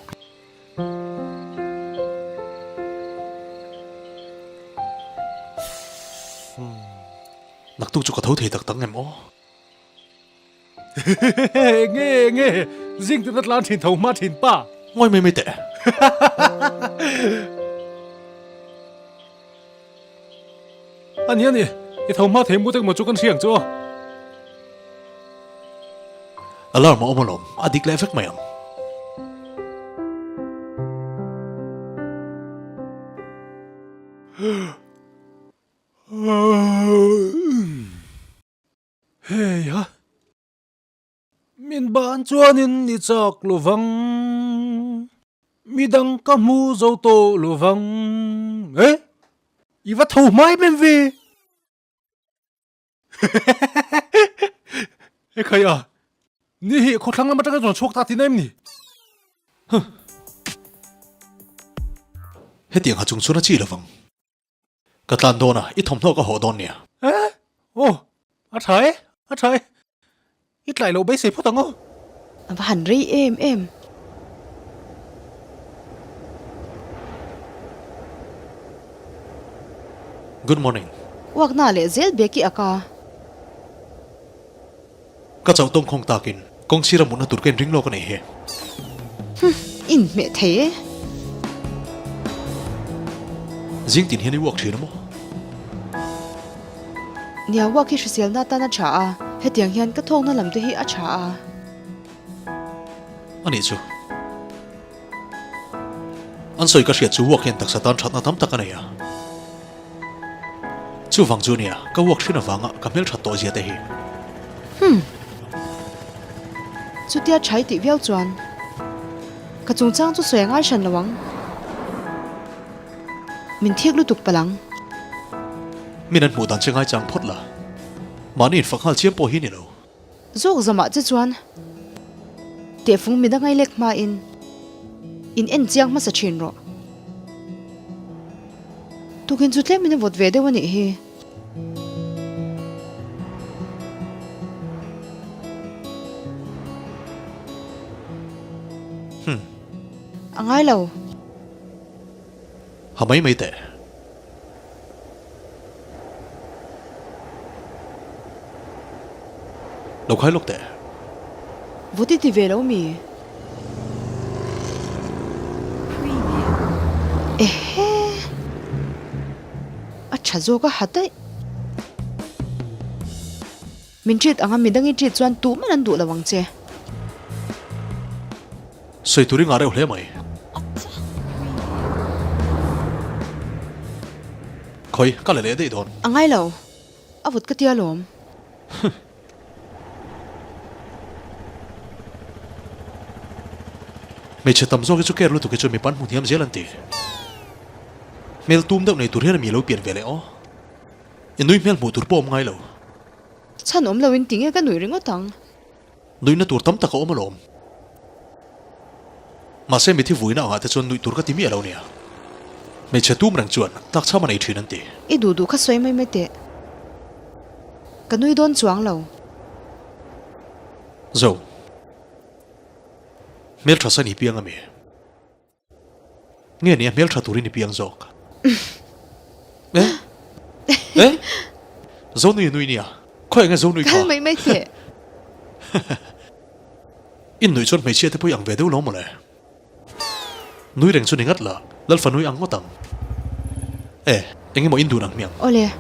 Naktuk chu ka tho thei tak tak ngem aw. Nge nge zing tina tlan thin tho hma thin pa. Ngawi mai mai teh. A ni a ni, i tho hma thei mu tek maw chu kan hriang chu aw. Alarm a awm alawm, a dik leh vek mai ang. Hei ha. Min ban chuanin i chak lovang, midang ka hmu zo tawh lovang. Eh! I va tho hmai em ve! Ekhai a, ni hi khawthlang lam atanga rawn chhuak ta tihna em ni? Huh! Hetiang ha chung chuan a chi lovang. Ka tlan dawn a, i thawmhnaw ka hawh dawn nia. Eh? Aw, a tha e, a tha e. I tlai loh beisei phawt ang aw. A va han rei em em. Good morning. Uakna leh zel beki a ka. Ka chauh tawng khawng takin kawng sira mutna tur ka inring lawk a nih hi. Humm, in hmeh thei e. Zing tin hian i uak thin a maw? Nia, uak hi hriselna atan a tha a. Hetiang hian ka thawkna lam te hi a tha a. A nih chu. An sawi ka hriat chu walk hian taksa tan thatna tam tak a nei a. Chuvang chu nia, ka walk thin avanga ka hmelthat tawh zia te hi. Humm. Chutia thai tih viau chuan ka chungchang chu sawi a ngai hran lo ang. Min thik lutuk palh ang. Min an hmuh dan che ngaichang phawt la. Mahni infak nghal chiam pawh hi ni lo. Zawk zamah che chuan tehfung mi dangai lek hmain in en chiang hmasa thin rawh. Tukin chu tlemin a vawt ve deuh a nih hi. Hmm. A ngai lo. Ha mai mai teh. Lo khai lawk teh. Vawt i ti ve lo mi? Ehe! A tha zawk a ha daih. Min treat anga midang i treat chuan tuhman an duh lo ang che. Sawi tur i ngah reuh hle mai. Khawi, ka la leh daih dawn. A ngai lo, a vawt ka tia lawm. Huh. Hmeichhe tam zawk hi chu care lutuk hi chu mipa an hmu hniam zel an ti. Hmel tum deuh nei tur hian mi lo pian ve leh aw. I nui hmel hmuh tur pawh awm ngai lo. Chhan awm loin tinge ka nuih ringawt ang. Nuihna tur tam tak a awm alawm. Mahse mithi vuina angah te chuan nuih tur ka ti miah lo nia. Hmeichhe tum reng chuan tlakchham a nei thin an ti. I duh duh kha sawi mai mai teh. Ka nui dawn chuang lo. Zo. Hmeltha sa ni piang a mi. Nge nia hmeltha turin i piang zawk? Eh? Eh? Zonui a nui nia. Khawi enge Zonui kha? Kal mai mai teh. In nuih chuan hmeichhia te pawh i ang ve deuh lo mawle. Nui reng chu ni ngat la, Lalfa nui ang ngawt ang. Eh, enge maw in dun ang hmiang? Awle.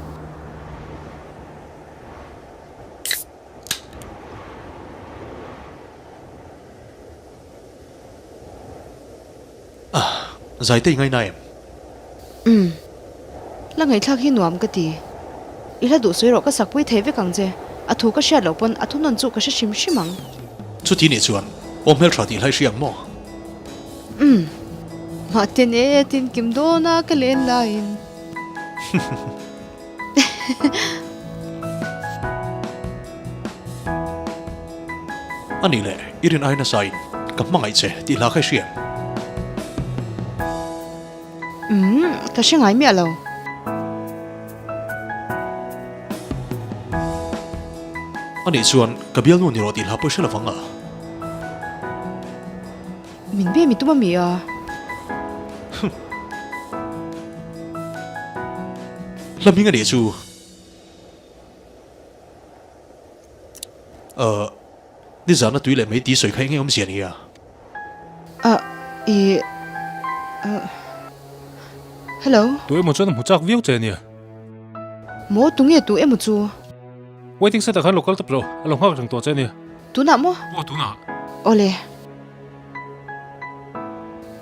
Ah, zai te i ngaina em? Umm, la ngaihthlak hi nuam ka ti. I hla duh sawi rawh ka sak pui thei vek ang che, a thu ka hriat loh pawn a thunawn chu ka hre hrim hrim ang. Chuti nih chuan aw hmeltha tih hlai hria ang maw? Umm, mahten e tin kim dawn a ka len laiin. A nih leh, i rin ai nasa in ka hmangaih che tih hla kha i hria em? Umm, ka hre ngai miah lo. A nih chuan ka bialnu ni rawh tih hla pawh i hre lovang a. Min be mi tum a mi a. Hla hming a nih chu. Ahh, nizana tui leh mei ti sawi kha eng nge awmzia nia? Ah, ih, ah, hello. Tu emaw chuan a hmu chak viau che ania. Maw, tunge tu emaw chu? Waiting set ah khan lo kal tawp rawh, a lo nghak reng tawh che ania. Tunah maw? Aw, tunah. Awle.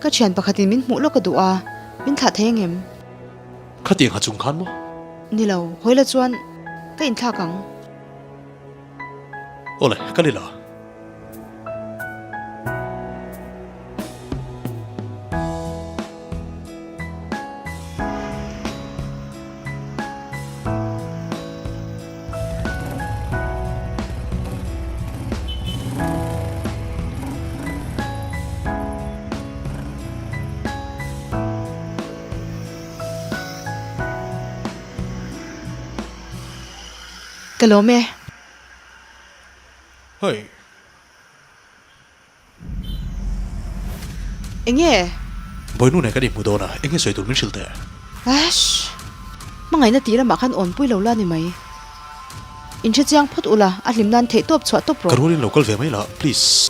Ka thian pakhatin min hmuh lawk a duh a, min thlah thei angem? Khatiang ha chung khan maw? Ni lo, hawila chuan ka inthlak ang. Awle, kal ila. Ka lawm e. Hei. Enge? Bawinu nen kan inhmu dawn a, enge sawi tur min hrilh teh? Ash! Hmangaihna tih ramah khan awnpui lo la ni mai. In hre chiang phawt ula, a hlim nan theih tawp chhuah tawp Ka rawh. rualin lo kal ve mai la, please.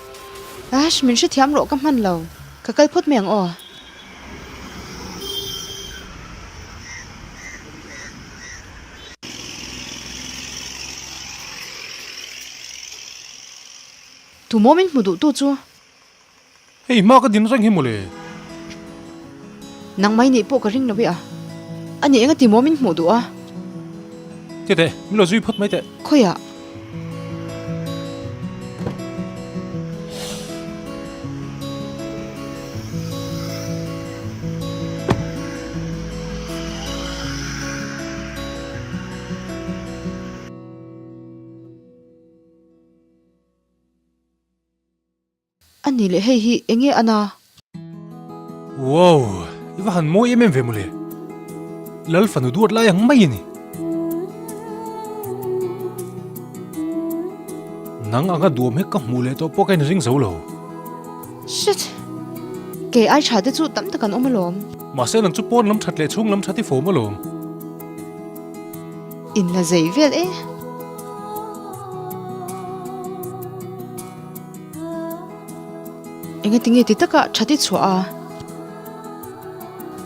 Ash, min hrethiam rawh ka hman lo. Ka kal phawt mai ang aw. Tumaw min hmu duh tu chu? Hei hma ka din reng hi mawle. Nang mai nih pawh ka ring lo i a. A nih enga timaw min hmuh duh a? Tete, min lo zui phawt mai teh. Khawiah? A nih leh hei hi enge a na? Wow! I va han mawi em em ve mawle. Lal fanu duat lai ang mai a ni. Nang anga duam hek ka hmuh leh tawh pawh ka inring zo lo. Shit! Kei ai tha te chu tam tak an awm alawm. Mahse nang chu pawn lam that leh chhung lam that i fawm alawm. In la zei vel e. Engatinge ti taka that i chhuah a?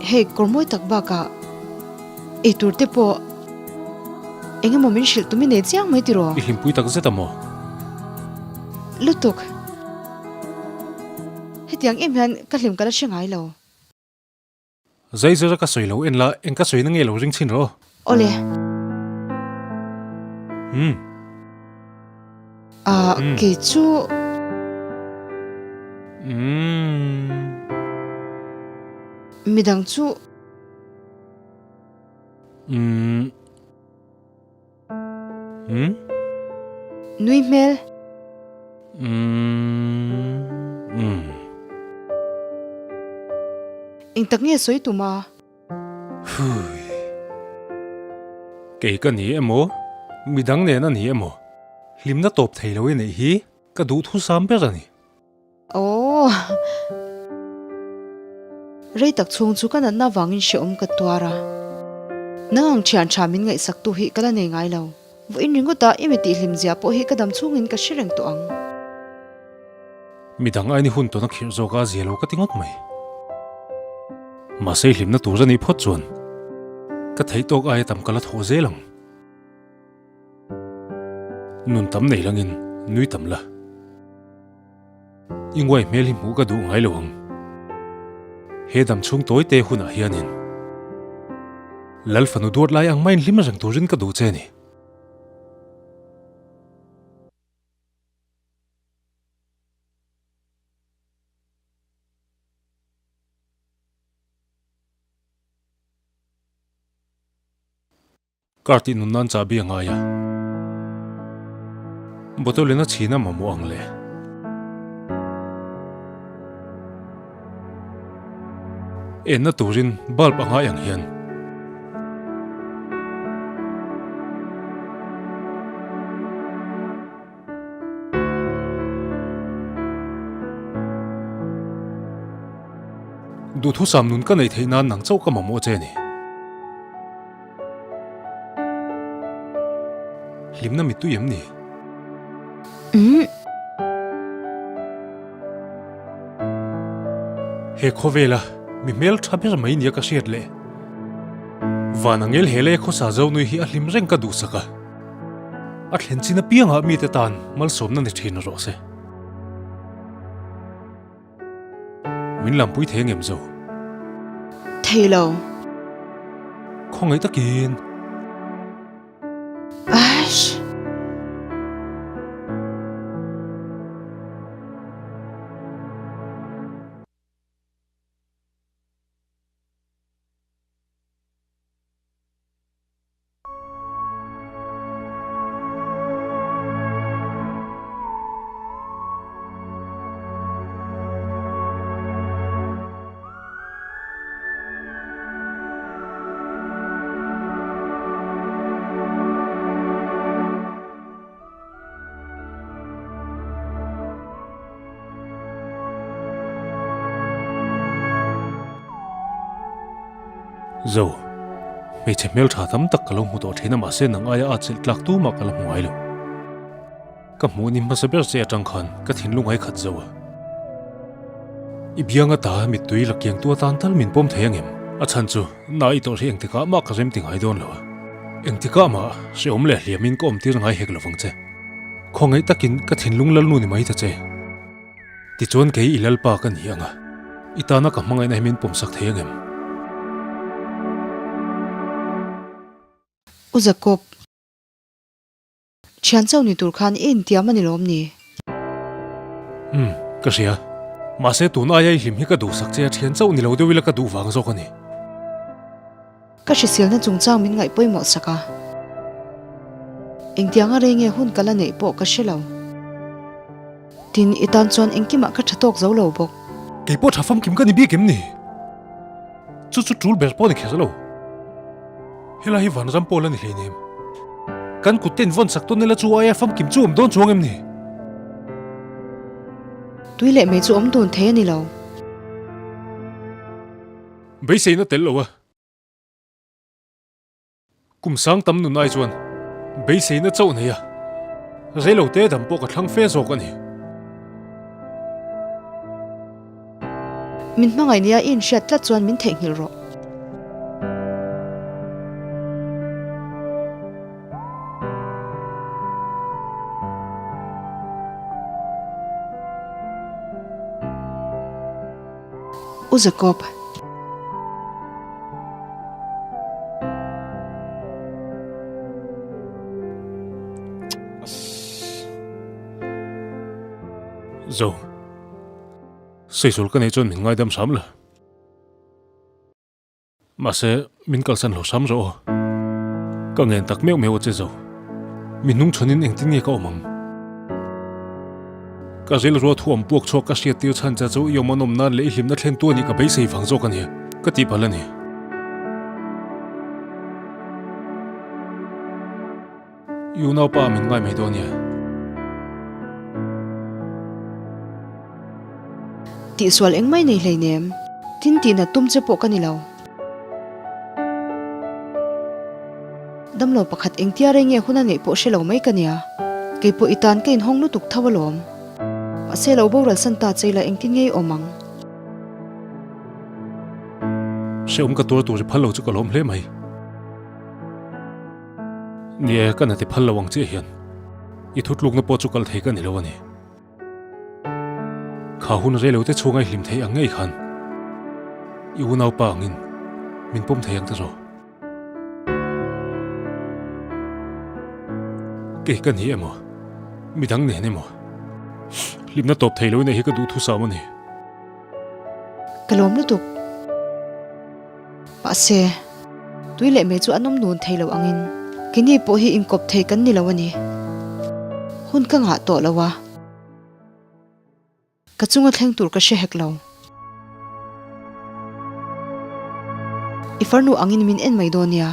Hei kawr mawi tak bakah eitur te pawh engemaw min hrilh tum i nei chiang mai tiraw? I hlimpui tak zet a maw? Lutuk. Hetiang em hian ka hlim ka la hre ngai lo. Zai zira ka sawi lo en la, eng ka sawina nge lo ring chhin rawh. Awle. Umm. Ah, kei chu. Umm. Midang chu. Umm. Umm. Nui hmel. Umm. Umm. Eng tak nge sawi tum a? Hui. Kei ka ni emaw, midang nen a ni emaw, hlimna tawp thei lo i neih hi ka duhthusam ber a ni. Aww. Rei tak chhung chu ka natna vangin hrehawm ka tuar a. Nang ang thian tha min ngaihsaktu hi ka la nei ngai lo. Vawiin ringawta i mi tihhlim zia pawh hi ka dam chhungin ka hre reng tawh ang. Midang aini hun tawn a khirh zawk a zia lo ka ti ngawt mai. Mahse i hlimna tur a nih phawt chuan ka theih tawk aia tam ka la thawh zel ang. Nun tam nei langin nui tam la. I nguai hmel hi hmuh ka duh ngai lo ang. He dam chhung tawi te hunah hianin Lal fanu duat lai ang maiin hlim reng turin ka duh che a ni. Car tih nun nan chahbi a ngai a, bottle in a chhin a mamawh ang le. Enna turin bulb a ngai ang hian. Duhthusam nun ka neih theih nan nang chauh ka mamawh che a ni. Hlimna mittui em ni? Umm. He khawvela mi hmel tha ber mai nia ka hriat leh. Van angel he lei khawsa zo nui hi a hlim reng ka duhsak a. A thlen chin apiangah mite tan malsawmna ni thin rawh se. Min lampui thei angem zo? Thei lo. Khawngaih takin. Ash! Zo, hmeichhe hmeltha tam tak ka lo hmu tawh thin a mahse nang aia a chelh tlak tumah ka la hmu ngai lo. Ka hmuh ni hmasa ber che atang khan ka thinlung ai khat zo a. I biang ata mittui la kiang tu atan tal min pawm thei angem? A chhan chu na i tawrh hi engtikah mah ka rem ti ngai dawn lo a. Engtikah mah hrehawm leh hliamin ka awm tir ngai hek lovang che. Khawngaih takin ka thinlung lalnu ni mai ta che. Tichuan kei i Lalpa ka ni ang a, i tana ka hmangaihna hi min pawmsak thei ang em? U Jacob, thian chauh ni tur khan i intiam a ni lawm ni? Umm, ka hria. Mahse tun aia i hlim hi ka duhsak che a, thian chauh ni lo deuh ila ka duh vang zawk a ni. Ka hriselna chungchang min ngaih pawimawh sak a, engtianga rei nge hun ka la neih pawh ka hre lo. Tin, i tan chuan engkimah ka tha tawk zo lo bawk. Kei pawh tha famkim ka ni bik em ni? Chu chu tul ber pawh ni kher lo. Helai hi vanram pawh la ni hleinem. Kan kut te invawn sak tawn ila chu aia famkim chu awm dawn chuang em ni? Tui leh mei chu awm dun thei a ni lo. Beiseina tel lo a. Kum sang tam nun ai chuan beiseina chauh nei a, reilo te dam pawh ka thlang fe zawk a ni. Min hmangaih nia i inhriat tlat chuan min theihnghilh rawh. U Jacob. Zo. Sawisawl ka nei chuan min ngaidam hram la. Mahse, min kalsan lo hram rawh aw. Ka ngen tak meuh meuh a che zo. Mi hnung chhanin engtin nge ka awm ang? Ka rilrua thu awm puak chhuak ka hriat tir chhan che chu i awm an awm nan leh i hlimna thlen tu anih ka beisei vang zawk a ni, ka tih palh a ni. I unaupa min ngai mai dawn nia. Tihsual engmai nei hleinem, tin tihna tum che pawh ka ni lo. Damlo pakhat engtia rei nge hun a neih pawh hre lo mai ka nia. Kei pawh i tan ka inhawng lutuk tho alawm. Mahse lo boral san ta che ila engtin nge i awm ang? Hrehawm ka tuar tur i phal lo chu ka lawm hle mai. Ni e, ka na ti phal lo ang chiah hian i thutlukna pawh chu kal thei ka ni lo a ni. Kha hun rei lo te chhunga i hlim theih ang ngei khan i unaupa angin min pawm thei ang ta zawk. Kei ka ni emaw, midang nen emaw, hlimna tawp thei lo i neih hi ka duhthusam a ni. Ka lawm lutuk. Mahse, tui leh mei chu an awm nun thei lo angin keini pawh hi inkawp thei kan ni lo a ni. Hun ka ngah tawh lo a, ka chunga thleng tur ka hre hek lo. I farnu angin min en mai dawn nia.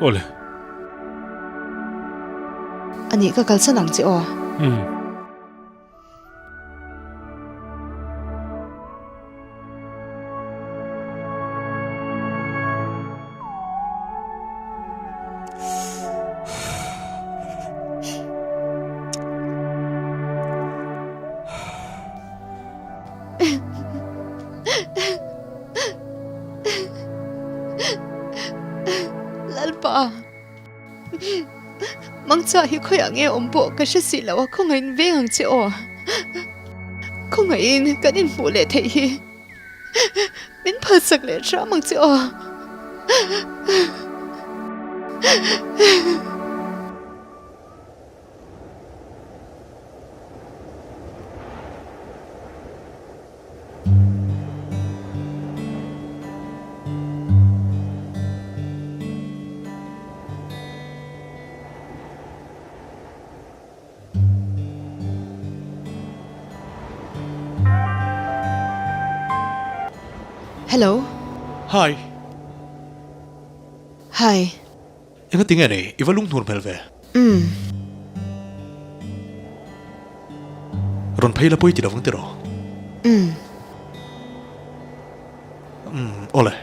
Awle. Anih ka kalsan ang che aw. Umm. Lalpa. Mangcha hi khawiah nge awm pawh ka hre si lo a, khawngaihin veng ang che aw. Khawngaihin kan inhmuh leh theih hi min phalsak leh hram ang che aw. Hello. Hi. Hi. Enga tinge nei, i va lunghnur hmel ve. Umm. Rawn phei la pawi ti lovang tiraw? Umm. Umm, awle.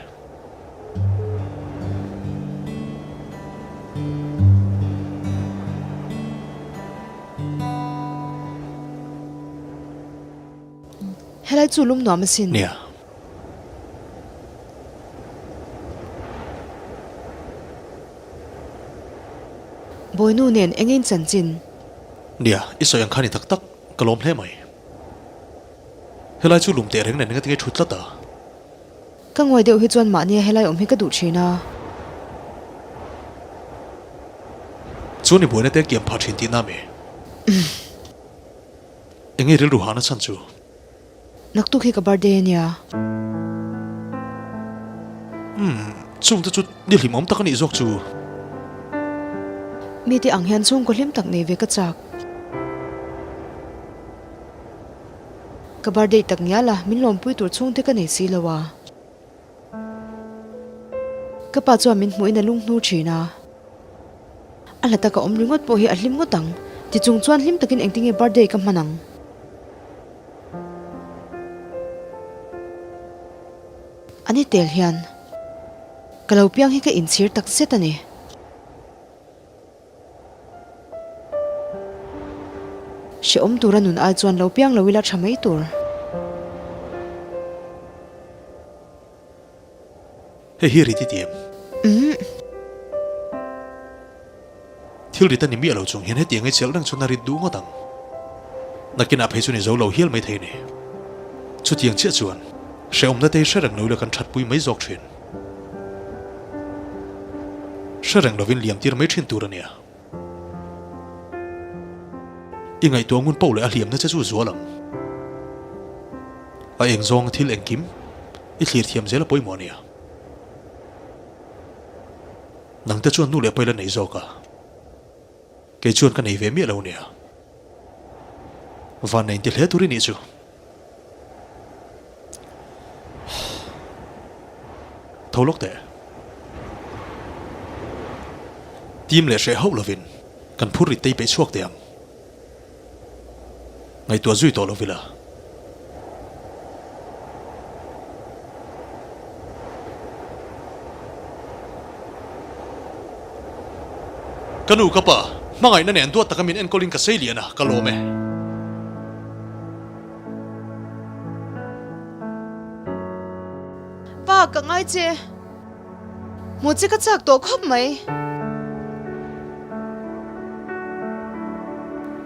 Helai chu lum nuam asin. Nia. Bawinu nen eng in chanchin? Nia, i sawi ang kha ni tak tak, ka lawm hle mai. Helai chu lum teh reng nen engatinge thut tlat a? Ka nguai deuh hi chuan mahnia helai awm hi ka duh thin a. Chuan i buaina te kiam phah thin tihna mi? Enge rilru hahna chhan chu? Naktuk hi ka birthday a nia. Umm, chungte chu ni hlimawm tak a nih zawk chu. Mite ang hian chhungkaw hlim tak nei ve ka chak. Ka birthday tak ngial a, min lawmpui tur chhungte ka nei si lo a. Ka pa chuan min hmuhin a lunghnu thin a. A hla taka awm ringawt pawh hi a hlim ngawt ang. Tichung chuan hlim takin engtinge birthday ka hman ang? A ni tel hian ka lo piang hi ka inchhir tak zet a ni. Hrehawm tura nun ai chuan lo piang lo ila tha mai tur. Hei hi rit i ti em? Umm. Thil rit a ni miah lo chung hian hetiang i chelh reng chuan a rit duh ngawt ang. Nakinah phei chu ni zo lo hial mai thei a ni. Chutiang chiah chuan hrehawmna te hi hre reng lo ila kan thatpui mai zawk thin. Hre reng lovin liam tir mai thin tur a nia. I ngaihtuah ngun poh leh a hliamna che chu zual ang. A eng zawnga thil engkim i thlir thiam zel a pawimawh a nia. Nangte chuan nu leh paila nei zawk a, kei chuan ka nei ve miah lo nia. Van nei inti hle tur i nih chu. Tho lawk teh. Team leh hreh hauh lovin kan phur rit te i peih chhuak teh ang. Ngaihtuah zui tawh lo vila. Ka nu ka pa, hmangaihna nen duat taka min enkawlin ka sei lian a, ka lawm e. Pa, ka ngai che. Hmuh che ka chak tawh khawp mai.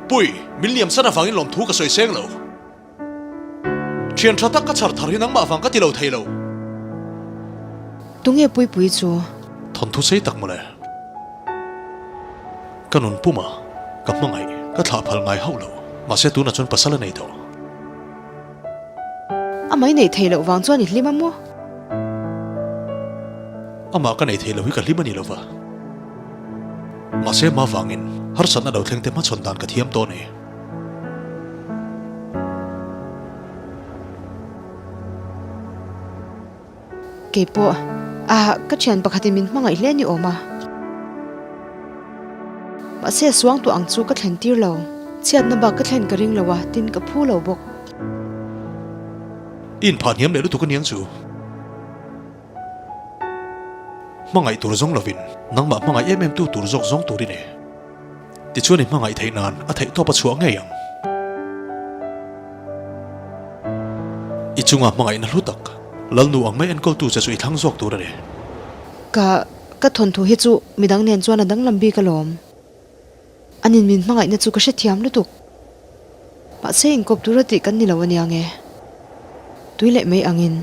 Pui, min liam san avangin lawmthu ka sawi seng lo. Thian tha tak ka chhar thar hi nangmah vang ka ti lo thei lo. Tunge Puipui chu? Thawnthu sei tak mawle. Ka nun puma ka hmangaih ka thlah phal ngai hauh lo. Mahse tunah chuan pasal a nei tawh. A mai neih theih loh vang chuan i hlim a maw? Amah ka neih theih loh hi ka hlim a ni lova. Mahse hma vangin harsatna lo thleng te hmachhawn dan ka thiam tawh a ni. Kei pawh a ka thian pakhatin min hmangaih hle ni awm a. Mahse a suang tawh ang chu ka thlen tir lo. Chhiatna bak ka thlen ka ring lo a, tin ka phu lo bawk. I inphah hniam leh lutuk aniang chu. Hmangaih tur zawng lovin nangmah hmangaih em em tu tur zawk zawng tur i ni. Tichuan i hmangaih theih nan a theih tawp a chhuah ngei ang. I chunga hmangaihna hlu tak, Lalnu ang mai enkawltu che chu i thlang zawk tur a ni. Ka ka thawnthu hi chu midang nen chuan a danglam bik alawm. Anin min hmangaihna chu ka hrethiam lutuk. Mahse inkawp tura tih kan ni lo ania nge? Tui leh mai angin.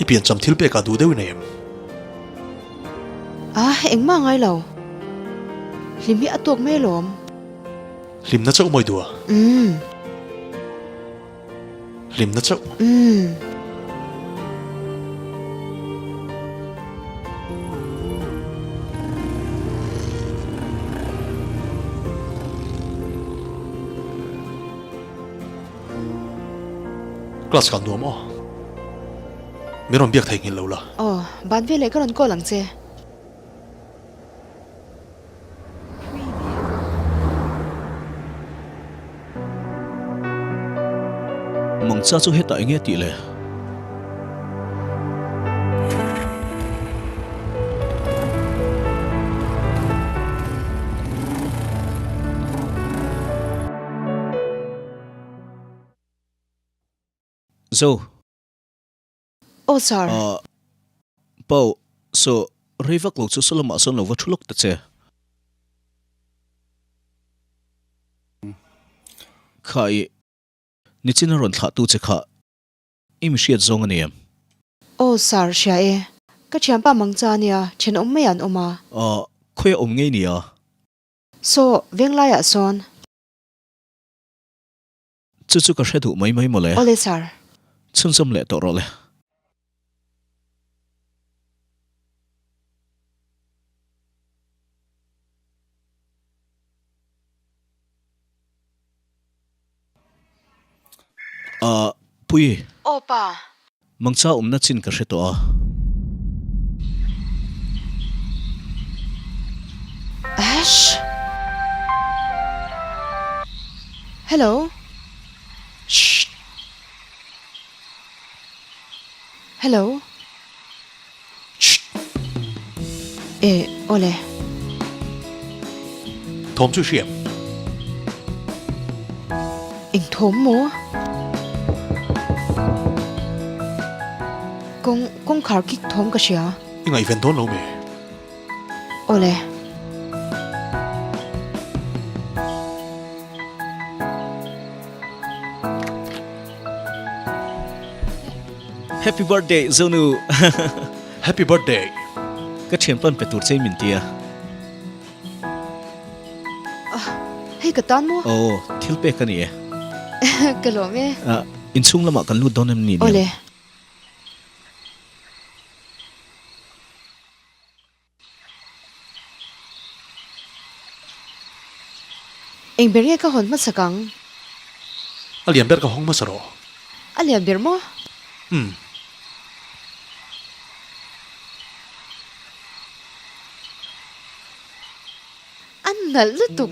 I piancham thil pekah duh deuh i nei em? A, engmah ngai lo. Hlim hi a tawk mai alawm. Hlimna chauh mawi duh a? Umm. Hlimna chauh. Umm. Class kal nuam aw. Min rawn biak theihnghilh lo la. Aw, ban veleh ka rawn call ang che. Mangcha chu hetah enge tih le? Zo. Aw sir. Ahh. Pau. Saw, rei vak lo chu saw lamah sawn lo va thu lawk ta che. Kha i nichin a rawn thlah tu che kha i mi hriat zawng a ni em? Aw sir, hria e. Ka thianpa mang cha nia, thenawm mai an awm a. Aw, khawi a awm ngei nia? Saw, venglaiah sawn. Chu chu ka hre duh mai mai mawle. Awle sir. Chhunzawm leh tawh rawh le. Ahh Pui. Aw pa. Mangcha awmna chin ka hre tawh a. Ash! Hello. Shh. Hello. Shh. E, awle. Thawm chu hriam. Eng thawm maw? Kawng, kawngkhar kik thawm ka hria. I ngaihven dawn lo mi? Awle. Happy birthday Zonu. Happy birthday. Ka thianpan pe tur che min tia. Hei ka tan maw? Aw, thil pek a ni e. Ka lawm e. Inchhung lamah kan lut dawn em ni nia? Awle. Eng ber nge ka hawn hmasak ang? A lian ber ka hawng hmasa rawh. A lian ber maw? Umm. A nalh lutuk.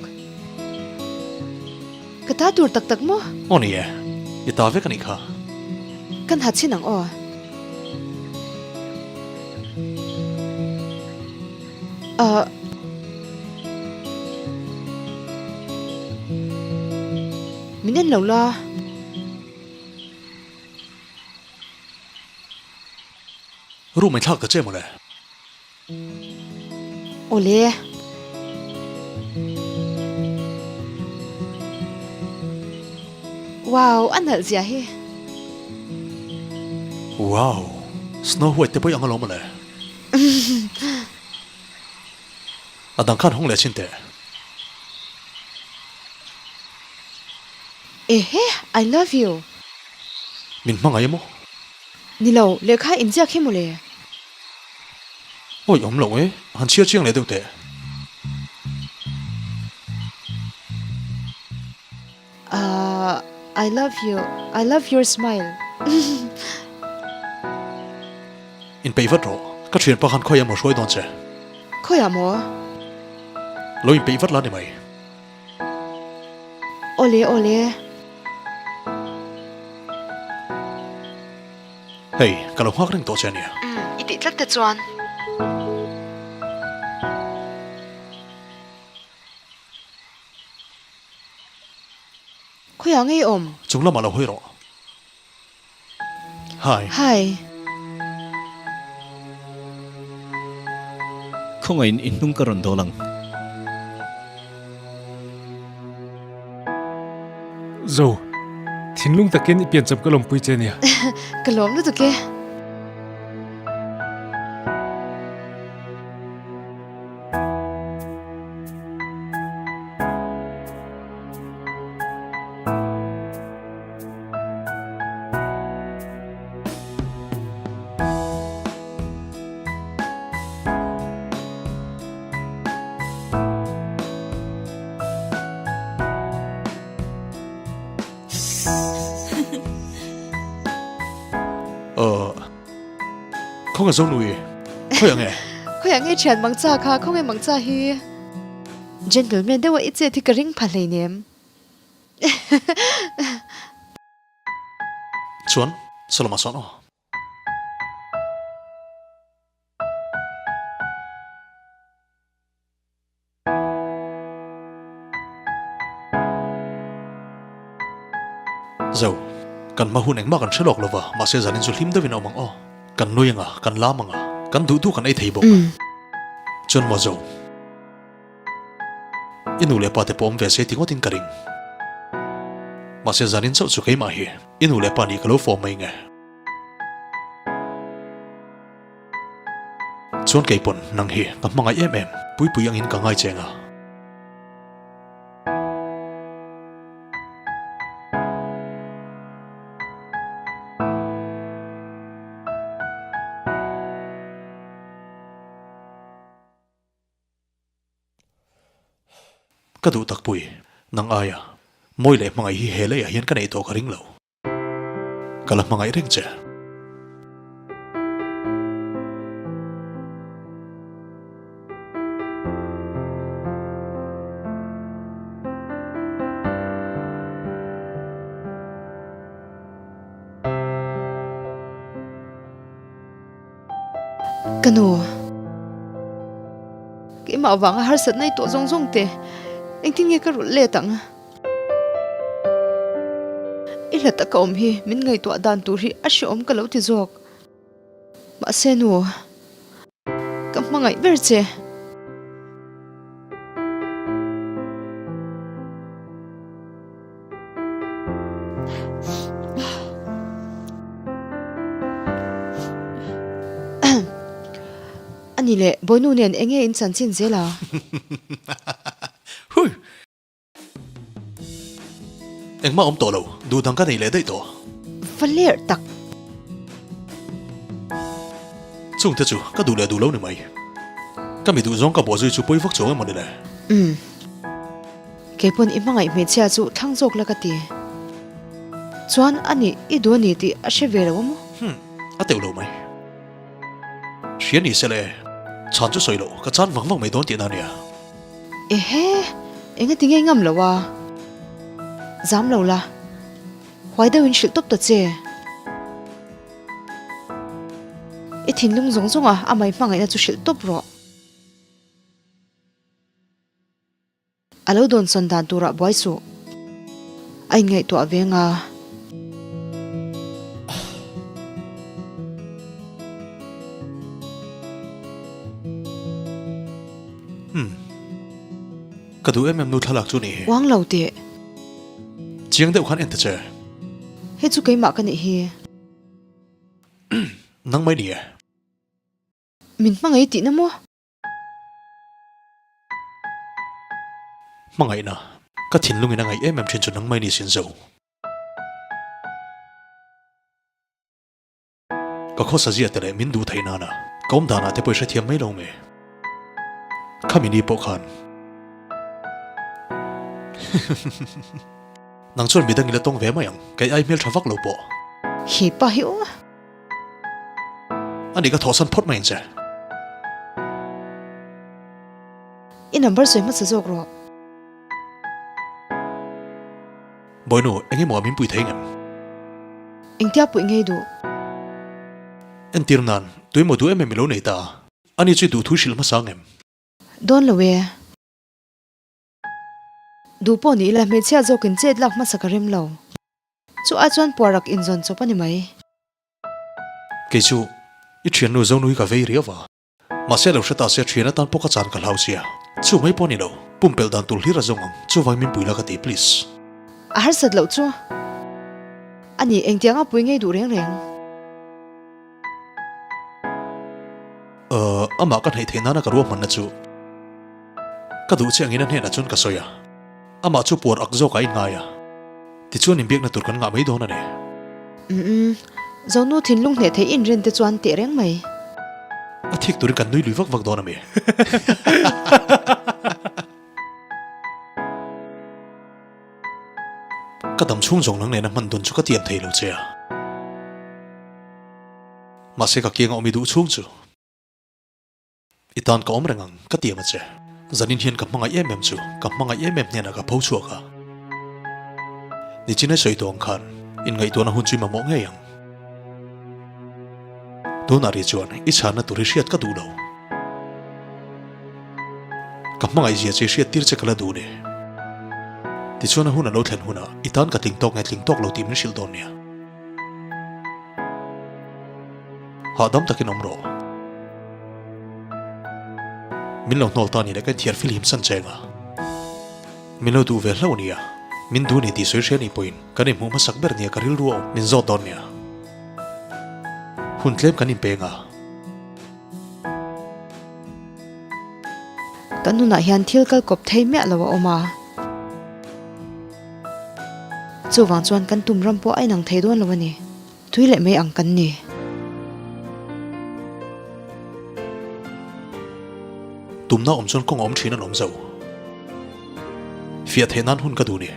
Ka ta tur tak tak maw? Aw ni e, i ta vek a nih kha. Kan ha chin ang aw. Ahh. Min en lo la. Room in thlak ta che mawle. Awle. Wow, a nalh zia hi. Wow, Snow White te pawh i ang alawm mawle. A dang khan hawng leh chin teh. Ehe, I love you. Min hmangaih emaw? Ni lo, lehkha inziak hi mawle. Awi awm lo e, han chhiar chiang leh deuh teh. Ahh I love you, I love your smile. Inpeih vat rawh, ka thianpa khan khawiah maw hruai dawn che? Khawiah maw? Lo inpeih vat la ni mai. Awle awle. Hei, ka lo nghak reng tawh che ania. Umm, i tih tlat te chuan. Khawiah ngei awm? Chung lamah lo hawi rawh. Hi. Hi. Khawngaihin i hnung ka rawn dawl ang. Zo, thinlung takin i piancham ka lawmpui che nia. Ka lawm lutuk e. Ờ, khawnge zo nui, khawi ang e? Khawi ang e thian mangcha kha, khawnge mangcha hi? Gentleman deuha i chet hi ka ring pha hleinem. Chuan, Saloma sawn aw. Zo, kan hma hun engmah kan hre lawk lova, mahse zanin chu hlim deuhin a awm ang aw. Kan nui anga, kan lam anga. Kan duh duh kan ei thei bawk. Chuan maw zo? I nu leh pa te pawh awm ve se ti ngawtin ka ring. Mahse zanin chauh chu keimah hi i nu leh pa nih ka lo fawm mai nge. Chuan kei pawn nang hi ka hmangaih em em Puipui angin ka ngai cheng a. Ka duh tak pui, nang aia mawi leh hmangaih hi he leiah hian ka neih tawh ka ring lo. Ka la hmangaih reng che. Ka nu, keimah vanga harsatna i tawh zawng zawng te, engtin nge ka rulh let ang? I hla taka awm hi min ngaihtuah dan tur hi a hrehawm ka lo ti zawk. Mahse nu, ka hmangaih ber che. Ani leh Bawinu nen enge in chanchin zel a? Hui! Engmah awm tawh lo, duh dang ka nei leh daih tawh. Va lerh tak. Chungte chu ka duh leh duh lo ni mai. Ka mi duh zawng ka bawhzui chu pawi vak chuang emaw ni le? Umm. Keipawn i hmangaih hmeichhia chu thlang zawk la ka ti. Chuan ani i duh a ni tih a hre ve lo a maw? Hmm, a teuh lo mai. Hria ni se le, chhan chu sawi loh, ka chan vang vang mai dawn tihna a nia. Ehe, enga ti ngei ngam lo a? Zam lo la, huai deuhin hrilh tawp ta che. I thinlung zawng zawng a amah i hmangaihna chu hrilh tawp rawh. A lo dawnsawn dan turah buai suh. A inngaihtuah ve nga. Umm. Ka duh em em nu thlalak chu nih hi. Uang lo teh. Chiang deuh khan en ta che. Hei chu keimah ka nih hi. Nang mai ni e. Min hmangaih tihna maw? Hmangaihna, ka thinlungin a ngaih em em thin chu nangmai ni sin zo. Ka khawsa zia te leh min duh theih nana ka awm danah te pawh i hrethiam mai lo nge? Khami ni pawh khan Nang chuan midang i la tawng ve mai ang, kei ai hmeltha vak lo pawh. Hi pa hi aw. A nih ka thawhsan phawt mai ang che. I number sawi hmasa zawk rawh. Bawinu, eng emaw a min pui thei ngem? Engtia puih ngei duh? Entir nan, tuimaw duh em em i lo nei ta a. Ani chu i duh thu i hrilh hmasa ngem? Dawn lo e. Duh pawh ni ila hmeichhia zawkin chet lak hmasa ka rem lo. Chu ai chuan puarak inzawn chawp a ni mai. Kei chu i thiannu Zonui ka vei riau a. Mahse lo hre ta se thian atan pawh ka chan ka hlau sia. Chu mai pawh ni lo, pumpelh dan tur hlir a zawng ang, chuvangin min pui la ka ti please. A harsat loh chu a ni, engtiang a pui ngei duh reng reng. Ahh, amah ka hnaih theih nana ka ruahmanna chu ka duh che angin a hnenah chuan ka sawi a. Amah chu puar ak zawk a inngai a, tichuan inbiakna tur kan ngah mai dawn a ni. Umm, Zonu thinlung hneh theih inrin te chuan teh reng mai. A thik turin kan nui lui vak vak dawn a mi? Ka dam chhung zawng nang nena hman dawn chu ka tiam thei lo che a. Mahse ka kianga awm i duh chhung chu. I tan ka awm reng ang, ka tiam a che. Zanin hian ka hmangaih em em chu, ka hmangaih em em hnenah ka pho chhuak a. Nichinai sawi tawh ang khan, inngaihtuahna hun chu i mamawh ngei ang. Tunah ri chuan i chhanna tur hi hriat ka duh lo. Ka hmangaih zia che i hriat tir che ka la duh ni. Tichuan a hun a lo thlen hunah i tan ka tling tawk nge tling tawk lo tih min hrilh dawn nia. Hahdam takin awm rawh. Min lo hnawl ta ni leh ka inthiar filhim san cheng a. Min lo duh ve hlauh nia. Min duh ni tih sawi hria nih pawhin kan inhmuh hmasak ber nia ka rilru a awm min zawt dawn nia. Hun tlem kan inpeng a. Kan nunah hian thil kal kawp thei miah lo a awm a. Chuvang chuan kan tum ram pawh a inang thei dawn lo a ni. Tui leh mai ang kan ni. Tumna awm chuan kawng a awm thin an awm zo. Fiah theih nan hun ka duh ni.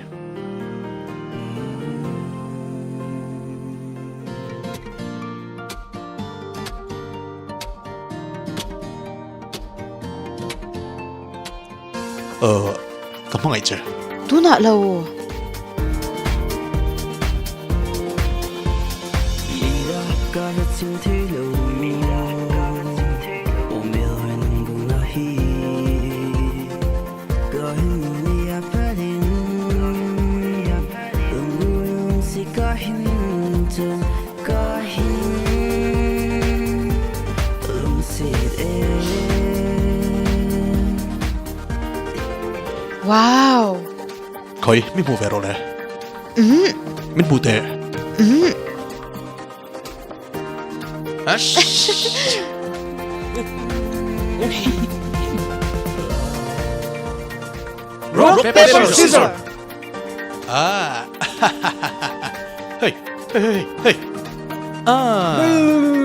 Uh, ka hmangaih che. Tunah lo. Wow! Khoi, min hmu ve rawh le. Mm. Min hmu teh. Mm. Rock, paper, scissor! Ah! Hey, hey, hey, hey! Ah!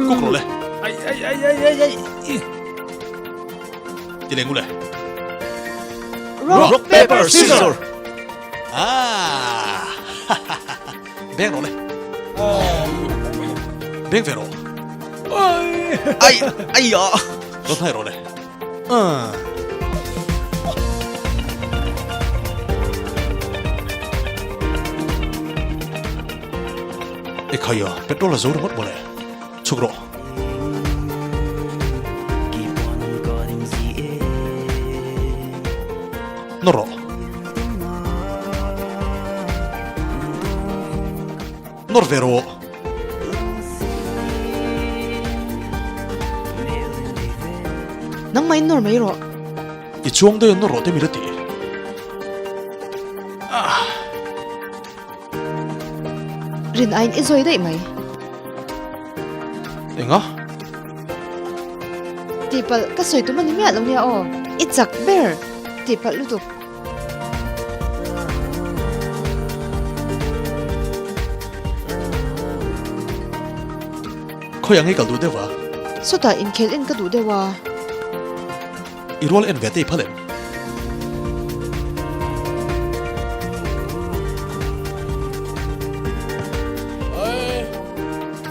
Kuk rawh le. Ai, ai, ai, ai, ai, ai. Ti leh ngu le. Rock, paper, scissor! Ah! Beng rawh le. Beng ve rawh. Ai, ai ah. Rawn hnai rawh le. Ah. Ekhaya, petrol a zo ringawt mawle. Chhuk rawh. Nawr rawh. Nawr ve rawh. Nangmah in nawr mai rawh. I chuang daih a nawr rawh te mi la ti. Rin aiin i zawi daih mai. Enga? Tihpalh ka sawi tum a ni miah lo nia aw. I chak ber. Tihpalh lutuk. Khawi ang i kal duh deuh a? Sawtah inkhel en ka duh deuh a. I rual en ve te i phal em?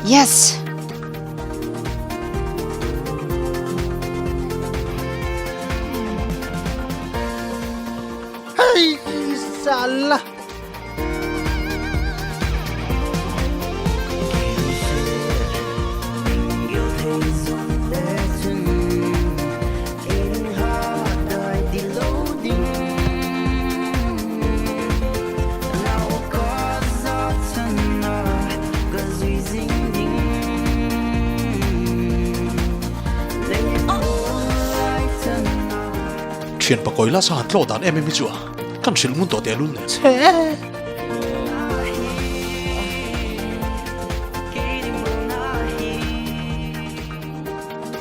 Yes! Hei sala! Thian pakawi la sa han tlawh dan em em hi chu a kan hrilh ngun tawh teh lul nen.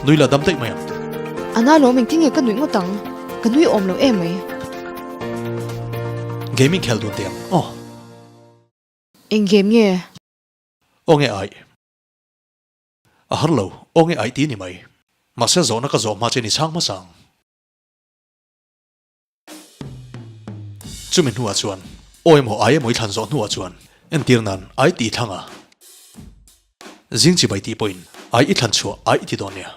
Nui la dam daih mai ang. A na lawm engtin nge ka nuih ngawt ang, ka nui awm lo em mai. Gaming khel dun teh ang aw. Eng game nge? Aw nge ai. A har lo, aw nge ai ti ni mai. Mahse zawhna ka zawh hma che ni chhang hmasa ang. Chumi hnuah chuan aw emaw ai emaw i thlan zawh hnuah chuan entir nan ai tih i thlang a. Zing chibai tih pawhin ai i thlan chhuah ai i ti dawn nia.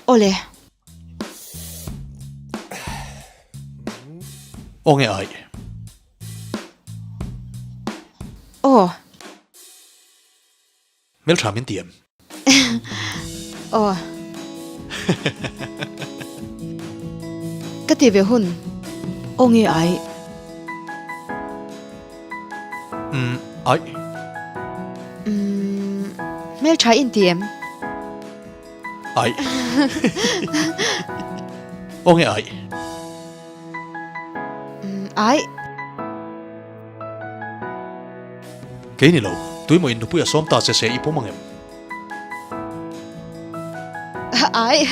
Awle. Aw nge ai. Aw. Hmeltha min ti em? Aw. Ka ti ve hun. Aw nge ai. Umm, ai. Umm, hmeltha in ti em? Aih. Aw nge aih? Umm aih. Kei ni lo, tuimaw in nupui a sawm ta che se i pawm ang em? Aih.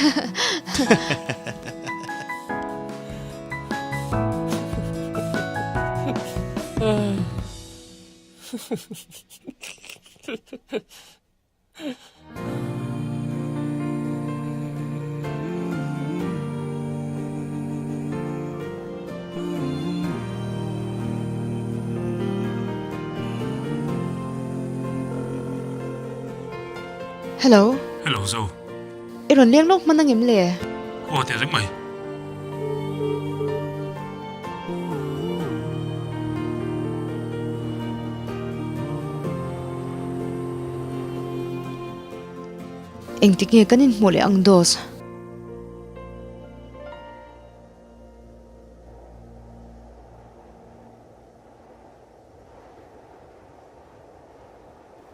Hello. Hello Zo. I rawn leng lawk hman angem le? Aw teh reng mai. Engtik nge kan inhmuh leh ang Dos?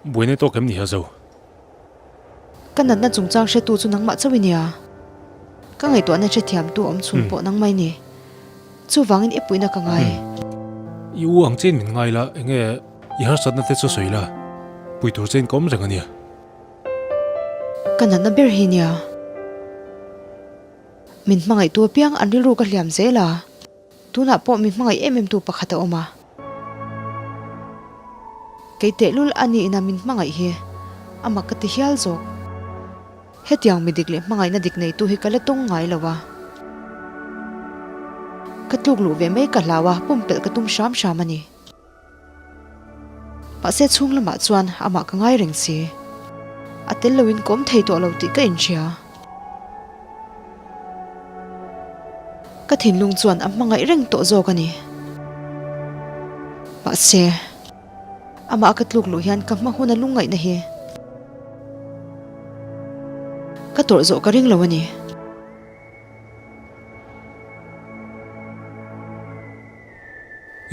Buaina tawk em ni ha zo? Ka natna chungchang hretu chu nangmah chauh i nia. Ka ngaihtuahna hrethiamtu awm chhun pawh nangmah i ni. Chuvangin i puihna ka ngai. I u ang chiin min ngai la, enge i harsatna te chu sawi la, pui tur chiin ka awm reng a nia. Ka natna ber hi nia. Min hmangaihtu apiang an rilru ka hliam zel a. Tunah pawh mi hmangaih em em tu pakhat a awm a. Kei tehlul a ni ina min hmangaih hi a mak ka ti hial zawk. Hetiang mi dik leh hmangaihna dik neitu hi ka la tawng ngai lo a. Ka tluk luh ve mai ka hlau a, pumpelh ka tum hram hram a ni. Mahse chhung lamah chuan amah ka ngai reng si. A tel loin ka awm thei tawh lo tih ka inhria. Ka thinlung chuan a hmangaih reng tawh zawk a ni. Mahse, amah ka tluk luh hian ka hma huna lungngaihna hi ka tawrh zawh ka ring lo a ni.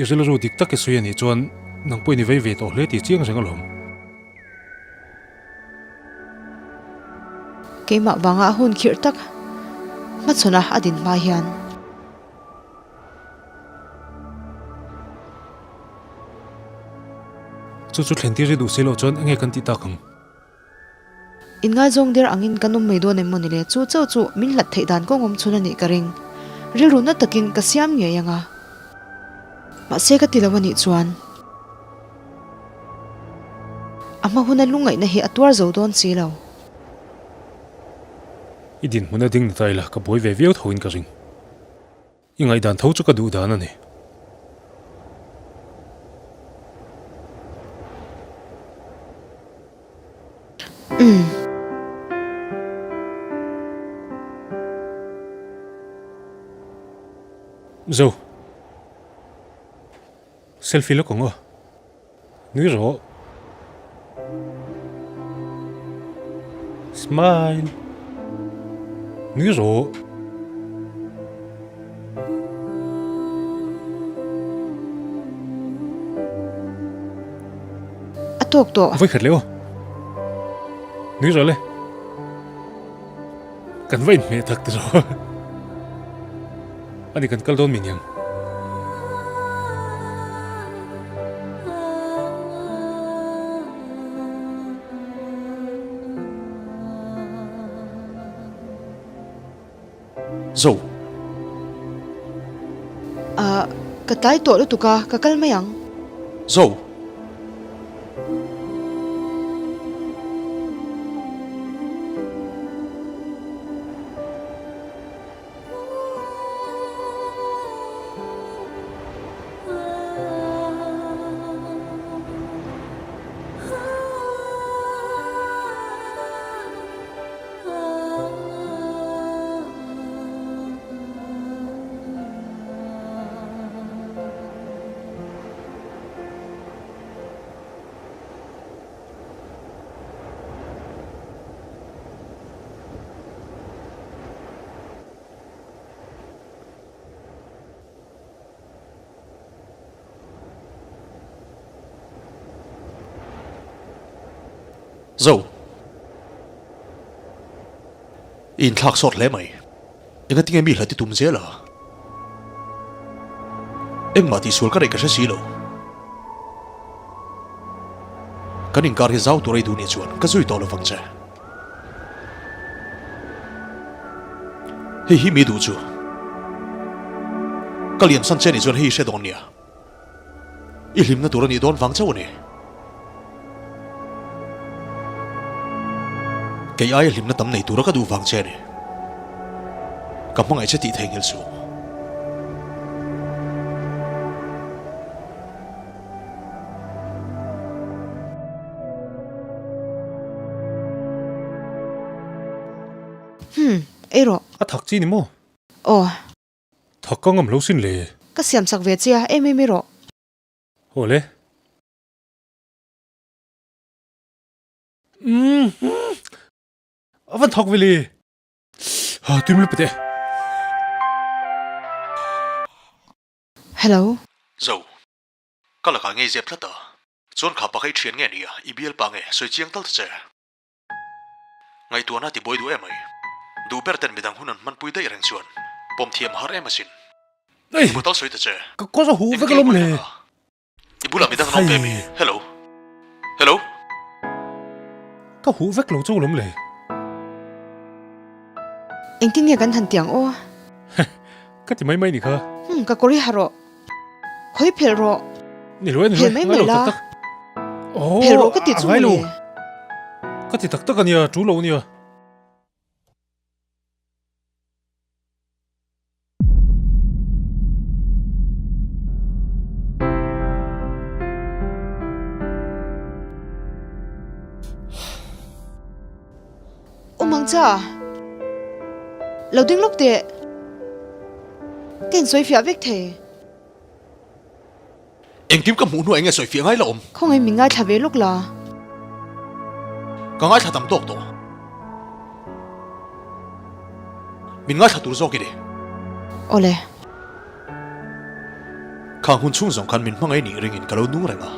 I rilru dik tak i sawi a nih chuan nang pawhin i vei ve tawh hle tih chiang reng alawm. Keimah vanga a hun khirh tak hmachhawn a a din hma hian. Chu chu thlen tir i duh si loh chuan enge kan tih tak ang? Inngaizawng der angin kan awm mai dawn em maw ni le? Chu chauh chu min hlat theih dan kawng awm chhun a nih ka ring. Rilru na takin ka siam ngei ang a. Mahse ka ti lo a nih chuan a hma huna lungngaihna hi a tuar zo dawn si lo. I dinhmun a ding ni ta ila ka buai ve viau tho in ka ring. I ngaihdan tho chu ka duh dan a ni. Umm. Zo. Selfie lawk ang aw. Nui rawh. Smile. Nui rawh. A tawk tawh. Vawi khat leh aw. Nui rawh le. Kan va inhmeh tak ti rawh. Ani kan kal dawn mi niang. Zo. Ah, ka tlai tawh lutuk a, ka kal mai ang. Zo. Zo. I inthlak sawt hle mai. Engatinge mi hlat i tum zel a? Engmah tihsual ka neih ka hre si lo. Kan inkar hi zau tur a i duh nih chuan ka zui tawh lovang che. Hei hi mi duh chu. Ka liamsan che nih chuan hei i hre dawn nia. I hlimna tur a nih dawn vang chauh a ni. Kei aia hlimna tam nei tura ka duh vang che a ni. Ka hmangaih che tih theihnghilh suh. Hmm, ei rawh. A thak chi ni maw? Aw. Thak ka ngam lo sin le. Ka siam chak ve che a, em em i rawh. Aw le. Umm a van thak ve le. Ha tuim lup teh. Hello. Zo. Ka lakah ngei zep tlat a. Chuan kha pakha i thian nge nia, i bialpa nge, sawi chiang tal ta che. Ngaihtuahna ti buai duh em mai. Duh ber ten midang hun an hmanpui daih reng chuan pawm thiam har em asin. Ei! I bu tal sawi ta che. Ka kawr a huh vek alawm le. I bulah midang an awm ve mi? Hello. Hello. Ka huh vek lo chauh alawm le. Engtin nge kan han tiang aw? Ka ti mai mai ni kha. Umm ka kawr hi ha rawh. Khawi phelh rawh. Ni lo e, ni lo e. Phelh mai mai la. Tak tak. Oh, Phelh rawh ka ti chu mawle. Ka ti tak tak ania, tu lo ania. U Mangcha, lo ding lawk teh. Ka insawi fiah vek thei. Engkim ka hmuh hnuah enge sawi fiah ngai la awm? Khawngaih min ngaithla ve lawk la. Ka ngaithla tam tawk tawh. Min ngaithla tur zawk i ni. Awle. Khang hun chhung zawng khan min hmangaih nih ringin ka lo nung reng a.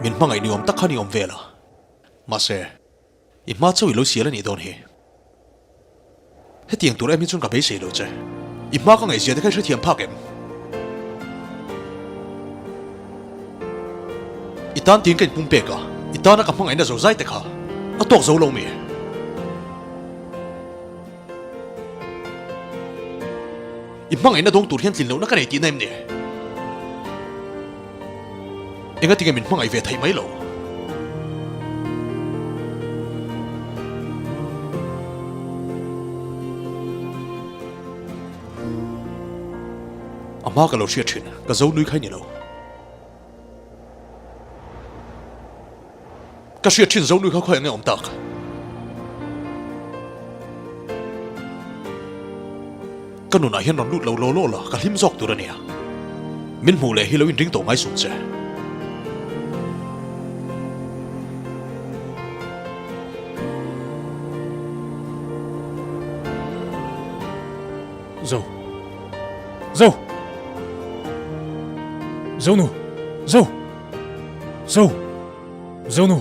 Min hmangaih ni awm tak khan i awm vel a. Mahse, i hma chauh i lo sial a nih dawn hi. Hetiang tur em hi chuan ka beisei lo che. I hma ka ngaihzia te kha i hrethiam phak em? I tan tiin ka inpum pek a, i tana ka hmangaihna zo zai te kha a tawk zo lo mi? I hmangaihna dawng tur hian tlin lohna ka nei tihna em ni? Engatinge min hmangaih ve theih mai lo? A hma ka lo hriat thin, ka zo nui khai ni lo. Ka hriat thin zo nui kha khawi ang nge awm tak? Ka nunah hian rawn lut lo law law la, ka hlim zawk tur a nia. Min hmuh leh hi lo inring tawh ngai sung che. Zo. Zo. Zo nu. Zo. Zo. Zo nu.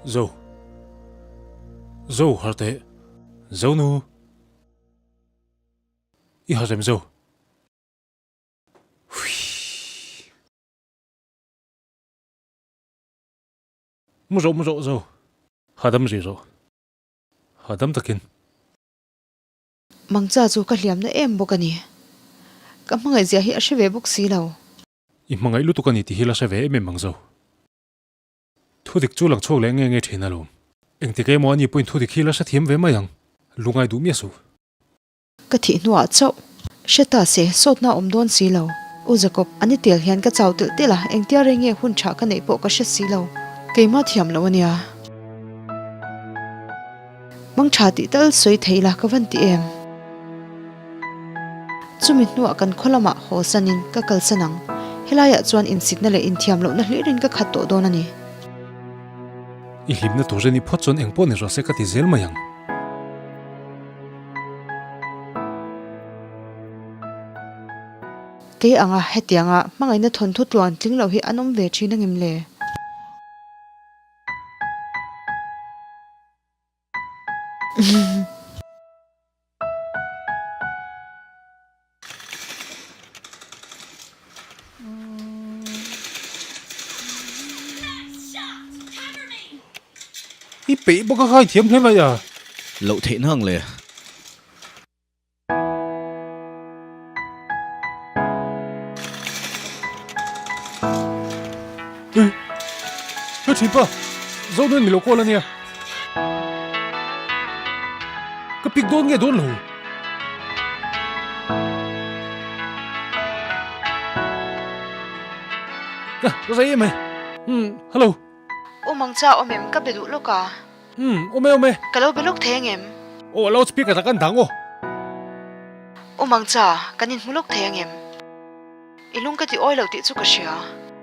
Zo. Zo har teh. Zo nu. I har rem zo. Huii. Mu rawh mu rawh zo. Hahdam rih rawh. Hahdam takin. Mangcha chu ka hliamna em bawk a ni. Ka hmangaihzia hi a hre ve bawk si lo. I hmangaih lutuk a ni tih hi la hre ve em em ang zo. Thudik chu lang chhuak leh nge nge thin alawm. Engtik emaw ani pawhin thudik hi la hrethiam ve mai ang. Lungai duh miah suh. Ka thih hnuah chauh. Hre ta se, sawtna awm dawn si lo. U Jacob, a ni tel hian ka chau telh telh a, engtia rei nge hun tha ka neih pawh ka hre si lo. Keimah thiam lo a nia. Mang tha tih tal sawi thei la ka van ti em? Chumi hnuah kan khaw lamah haw sanin ka kalsan ang. Helaiah chuan insitna leh inthiam lohna hlirin ka khat tawh dawn a ni. I hlimna tur a ni phawt chuan engpawh ni rawh se ka ti zel mai ang. Kei anga hetianga hmangaihna thawnthu tluan tling loh hi an awm ve thin angem le? I peih bawk a khai thiam hle mai a. Loh theih na ang le. Ka ṭhi pa, Zonuin mi lo call a nia. Ka pick dawn nge dawn lo? Ka rei em e. Umm, hello. U Mangcha awm em? Ka be duh lawk a. Umm, awm e, awm e. Ka lo be lawk thei angem? Aw, loud speaker ah kan dang aw. U Mangcha, kan inhmu lawk thei angem? I lung ka ti awi lo tih chu ka hria.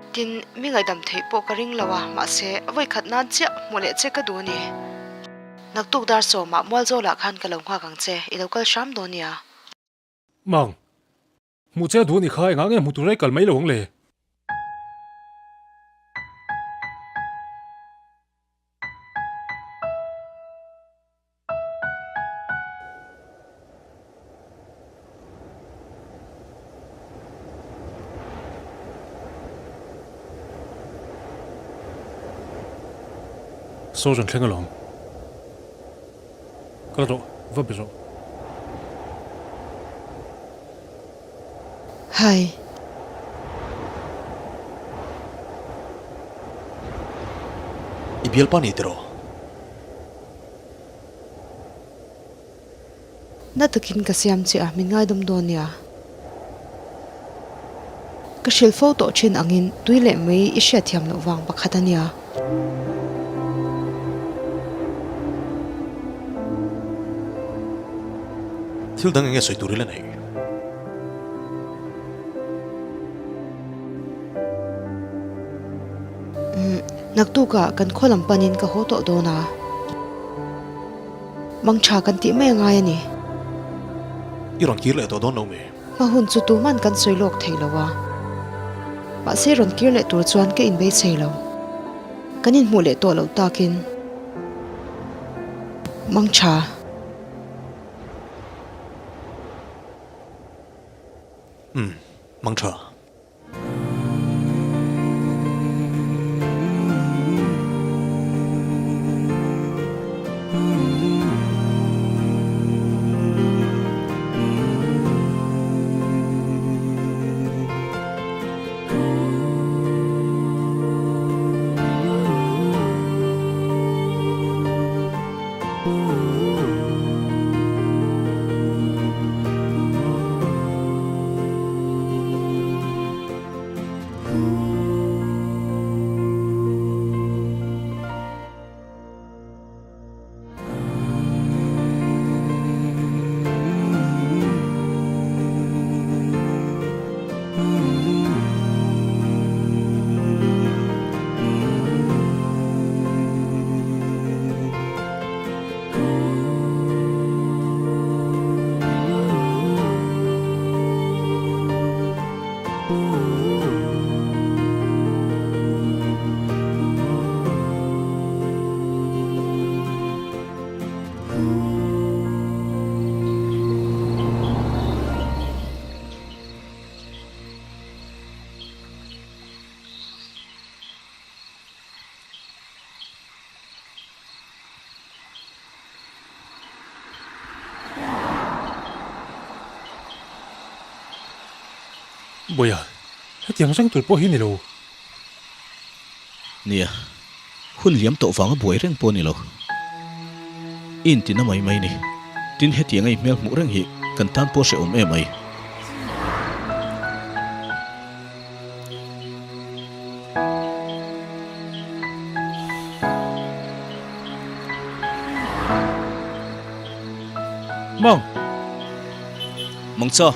Tin, mi ngaihdam theih pawh ka ring lo a, mahse, vawi khat nan chiah hmuh leh che ka duh a ni. Naktuk dar sawmah Mualzawlah khan ka lo nghak ang che, i lo kal hram dawn nia. Mang, hmuh che a duh a ni kha, engah nge hmu tur a i kal mai lo ang le? Saw rawn thleng alawm. Kal rawh, va be rawh. Hi. I bialpa ni tiraw? Na takin ka siam che a, min ngaidawm dawn nia. Ka hrilh fo tawh thin angin tui leh mei i hriatthiam loh vang pakhat a nia. Thil dang enge sawi tur i la nei? Umm, naktukah kan khaw lam panin ka haw tawh dawn a. Mang tha kan tih mai a ngai a ni. I rawn kir leh tawh dawn lo mi? Hma hun chu tuman kan sawi lawk thei lo a. Mahse rawn kir leh tur chuan ka inbeisei lo. Kan inhmuh leh tawh loh takin. Mang tha. Umm, mang tha. Bawiha, hetiang reng tur pawh hi ni lo. Nia, hun liam tawh vanga buai reng pawh ni lo. I intina mai mai ni. Tin hetiang a i hmel hmuh reng hi kan tan pawh hrehawm em ai. Mang! Mangcha!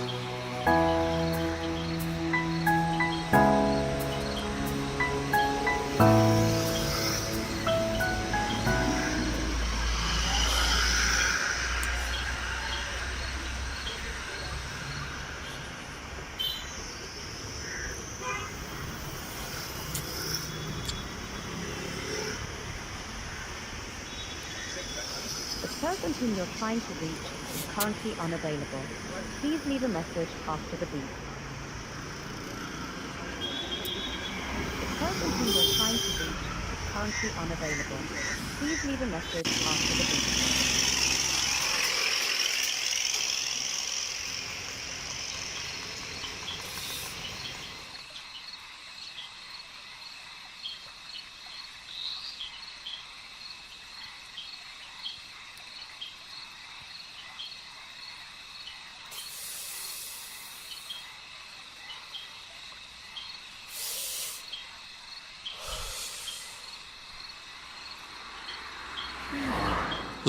person whom you're trying to reach is currently unavailable. Please leave a message after the beep. The person whom you're trying to reach is currently unavailable. Please leave a message after the beep.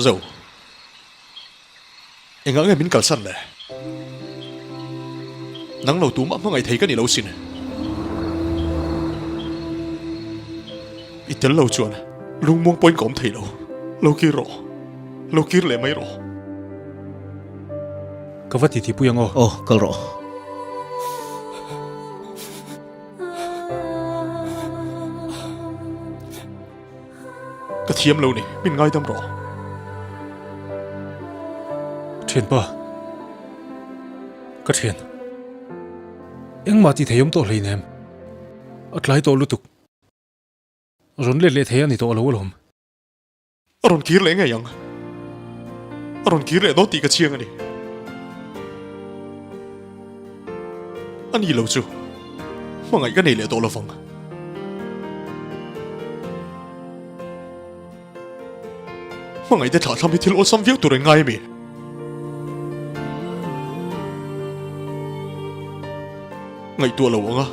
Zo. Engah nge min kalsan le? Nang lo tumah hmangaih thei ka ni lo sin. I tel lo chuan lungmuang pawhin ka awm thei lo. Lo kir rawh. Lo kir leh mai rawh. Ka va titi pui ang aw. Aw, kal rawh. Ka thiam lo ni, min ngaidam rawh. Thianpa, ka thian. Engmah tih thei awm tawh hleinem. A tlai tawh lutuk. Rawn let leh thei a ni tawh lo alawm. A rawn kir leh ngei ang. A rawn kir leh dawn tih ka chiang a ni. A ni lo chu hmangaih ka nei leh tawh lovang. Hmangaih te thlahthlam hi thil awlsam viau tur an ngai a mi? Ngaihtuah lo ang a,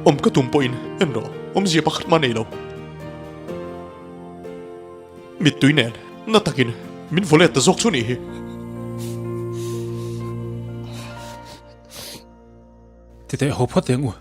awm ka tum pawhin en rawh, awmzia pakhat mah nei lo. Mittui nen na takin min vaw let ta zawk chu a nih hi. Titeh haw phawt teh ang u.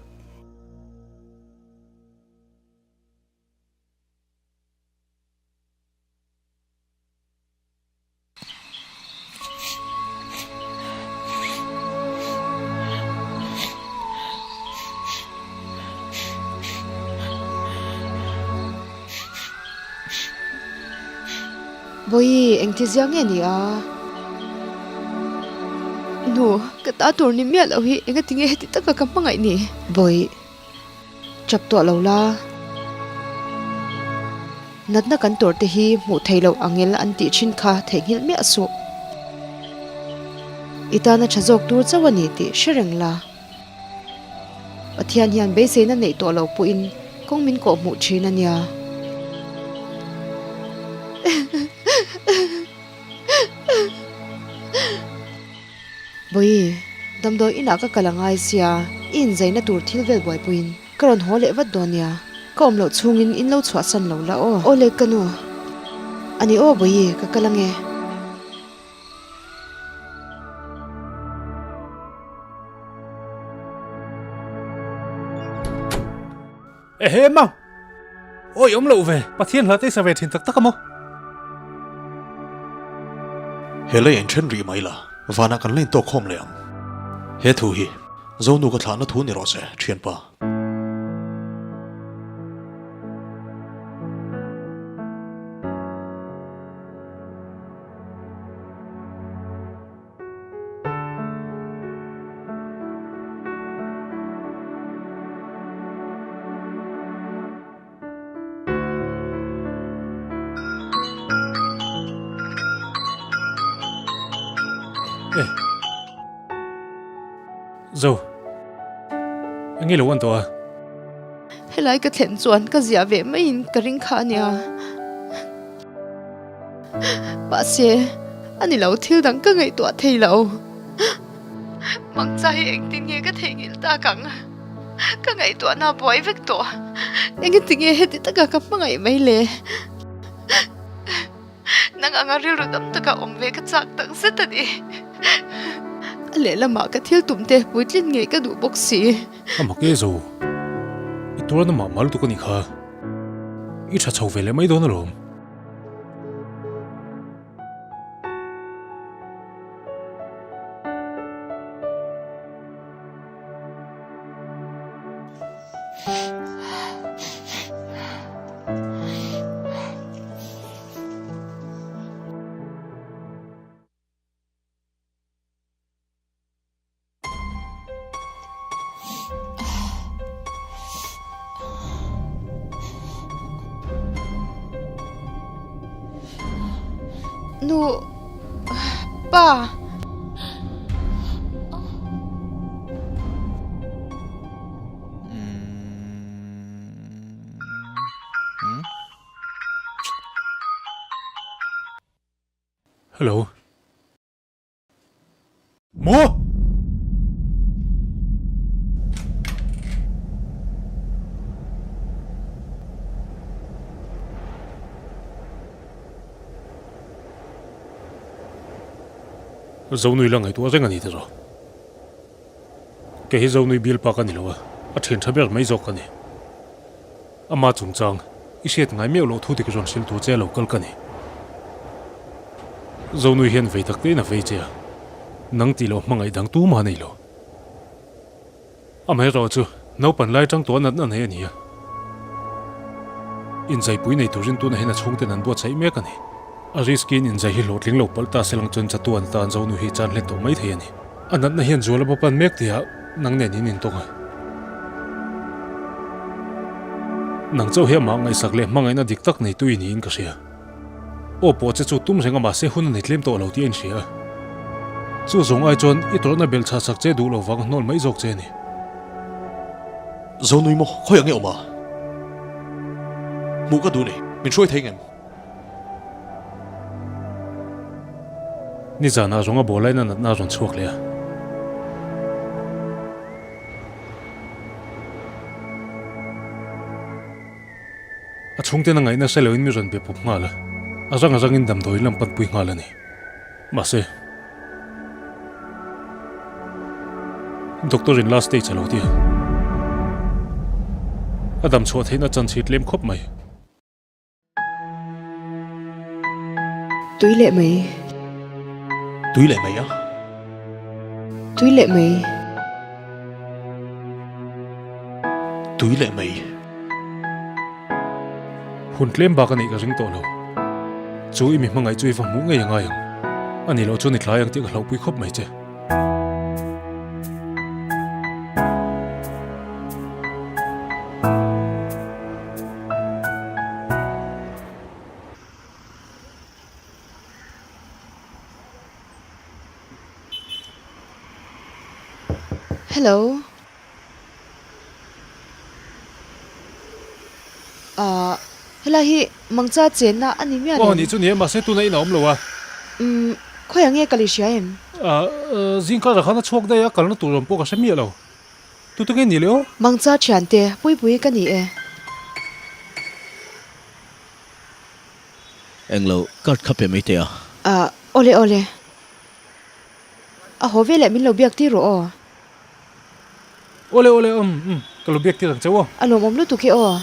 Bawihi, engti zia nge ni a? Nu, ka ta tur ni miah loh hi engati nge heti taka ka hmangaih ni? Bawihi. Chap tawh lo la. Natna kan tawrh te hi hmuh theih loh angel an tih thin kha theihnghilh miah suh. I tana tha zawk tur chauh a ni tih hre reng la. Pathian hian beiseina neih tawh loh pawhin kawng min kawh hmuh thin a nia. Bawihi, damdawi inah ka kal a ngai sia, i inzaina tur thil vel buaipuiin ka rawn haw leh vat dawn nia, ka awm loh chhungin in lo chhuahsan lo la aw. Aw le ka nu, a ni aw Bawihi, ka kal ange. Ehe mau! Awi awm loh ve, Pathian hla te i sa ve thin tak tak a maw? He lei a inthen rih mai la, vanah kan la intawk khawm leh ang. He thu hi Zonu ka thlahna thu ni rawh se, thianpa. E. Zo. Enge lo an tawh a? Helai ka thlen chuan ka ziah ve maiin ka ring kha ania. Mahse, a ni lo thil dang ka ngaihtuah thei lo. Mangcha hi engtin nge ka theihnghilh tak ang? Ka ngaihtuahna a buai vek tawh. Engati nge heti taka ka hmangaih mai le? Nang anga rilru dam taka awm ve ka chak tak zet a ni. A lehlamah ka thil tum te puitlin ngei ka duh bawk si. A mak e zo. I tuarna mah mal tuk a nih kha. I tha chho ve leh mai dawn alawm. Nu, pa. Hello. Maw? Zonui la ngaihtuah reng a ni tiraw? Kei hi Zonui bialpa ka ni lo a, a thian tha ber mai zawk ka ni. Ama chungchang, i hriat ngai miauh loh thu dik rawn hrilh tur che lo kal ka ni. Zonui hian vei tak tein a vei che a, nang tih loh hmangaih dang tumah nei lo. Amaherawh chu naupan lai tang tawh natna nei a ni a. Inzaipui nei turin tunah hian a chhungten an buatsaih mek a ni. A risk-in inzai hi hlawhtling lo palh ta se lang chuan chatuan atan Zonui hi chan hlen tawh mai thei a ni. A natna hian zual a va pan mek tihah nang nen in intawng a. Nang chauh hi amah ngaihsak leh hmangaihna dik tak neitu i niin ka hria. Aw pawh che chu tum reng a mahse hun a nei tlem tawh lo tih a inhria a. Chu zawng ai chuan i tawrhna belh chhah sak che duh lo vang hnawl mai zawk che a ni. Zonui maw khawi ang i awm a? Hmuh ka duh ni, min hruai thei ngem? Nizanah zawng a ball laina natna a rawn chhuak leh a. A chhungten a ngaihna hre loin mi rawn be pawp nghal a, a rang a rangin damdawiin lam panpui nghal a ni. Mahse, Doctor in last stage a lo ti a, a damchhuah theihna chance hi tlem khawp mai. Tui leh mai. Tui leh mai a. Tui leh mai. Tui leh mai. Hun tlem bak a neih ka ring tawh lo. Chu i mi hmangaih chu i va hmuh ngei a ngai ang. A ni loh chuan i tlai ang tih ka hlauhpui khawp mai che. Hello. Ah, helai hi mangcha chenna a ni miah lo. Aw, nih chu ni e, mahse tuna in a awm lo a. Umm, khawiah nge ka lei hria em? Ah, zingkarah khan a chhuak daih a, kalna tur awm pawh ka hre miah lo. Tute nge ni le aw? Mangcha thiante, Puipui ka ni e. Englo, card kha pe mai teh a. Ah, awle awle. A haw veleh min lo biak tir rawh aw. Awle awle, umm umm, ka lo biak tir ang che aw. A lawmawm lutuk hi aw.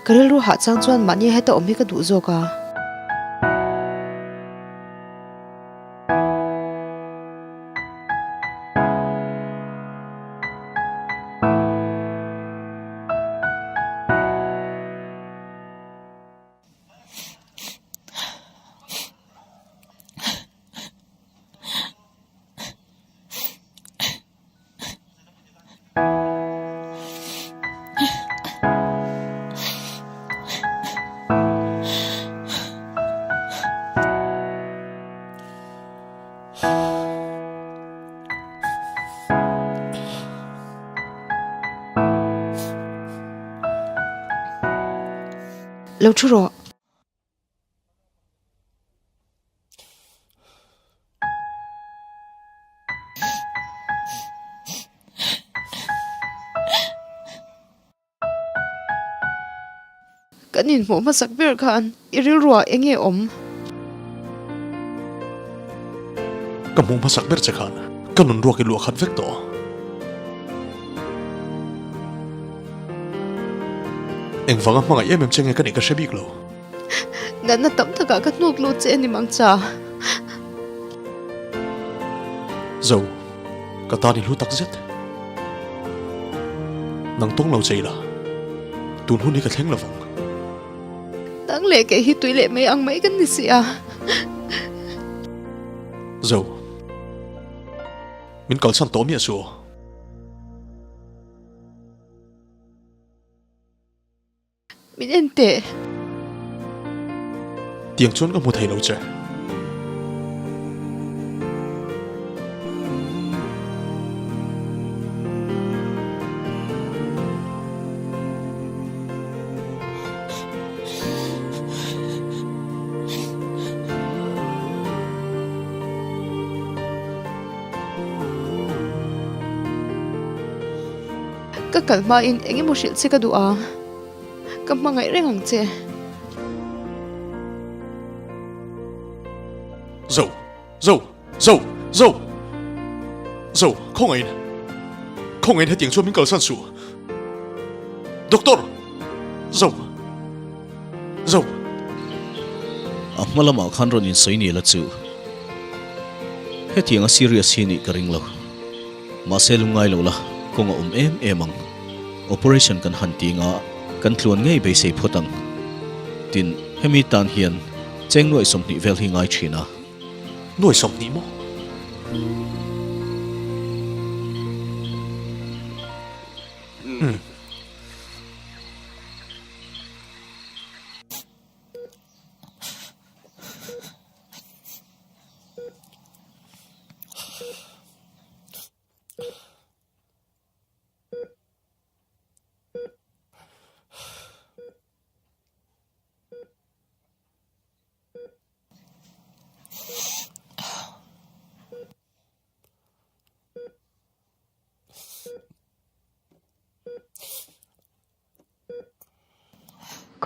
Ka rilru hah chang chuan mahni heta awm hi ka duh zawk a. Lo thu rawh. Kan inhmuh hmasak ber khan i rilruah eng nge awm? Ka hmuh hmasak ber che khan ka nun ruak i luah khat vek tawh. Engvanga hmangaih em em che nge ka nih ka hre bik lo. Natna tam takah ka hnuk lut che a ni mang cha. Zo, ka tan i hlu tak zet. Nang tawng lo che ila, tun hun hi ka thleng lovang. Nang leh kei hi tui leh mai ang mai kan ni si a. Zo, min kalsan tawh miah suh aw. Min en teh. Tiang chuan ka hmu thei lo che. Ka kal hmain eng emaw hrilh che ka duh a, ka hmangaih reng ang che. Zo! Zo! Zo! Zo! Zo! Khawngaihin! Khawngaihin hetiang chuan min kalsan suh! Doctor! Zo! Zo! A hma lamah khan rawn insawi ni la chu hetiang a serious hi nih ka ring lo. Mahse lungngai lo la, kawng a awm em em ang. Operation kan han ti nga, kan tluan ngei beisei phawt ang. Tin, hemi tan hian cheng nuaih 20 vel hi ngai thin a. Nuaih 20 maw? Umm.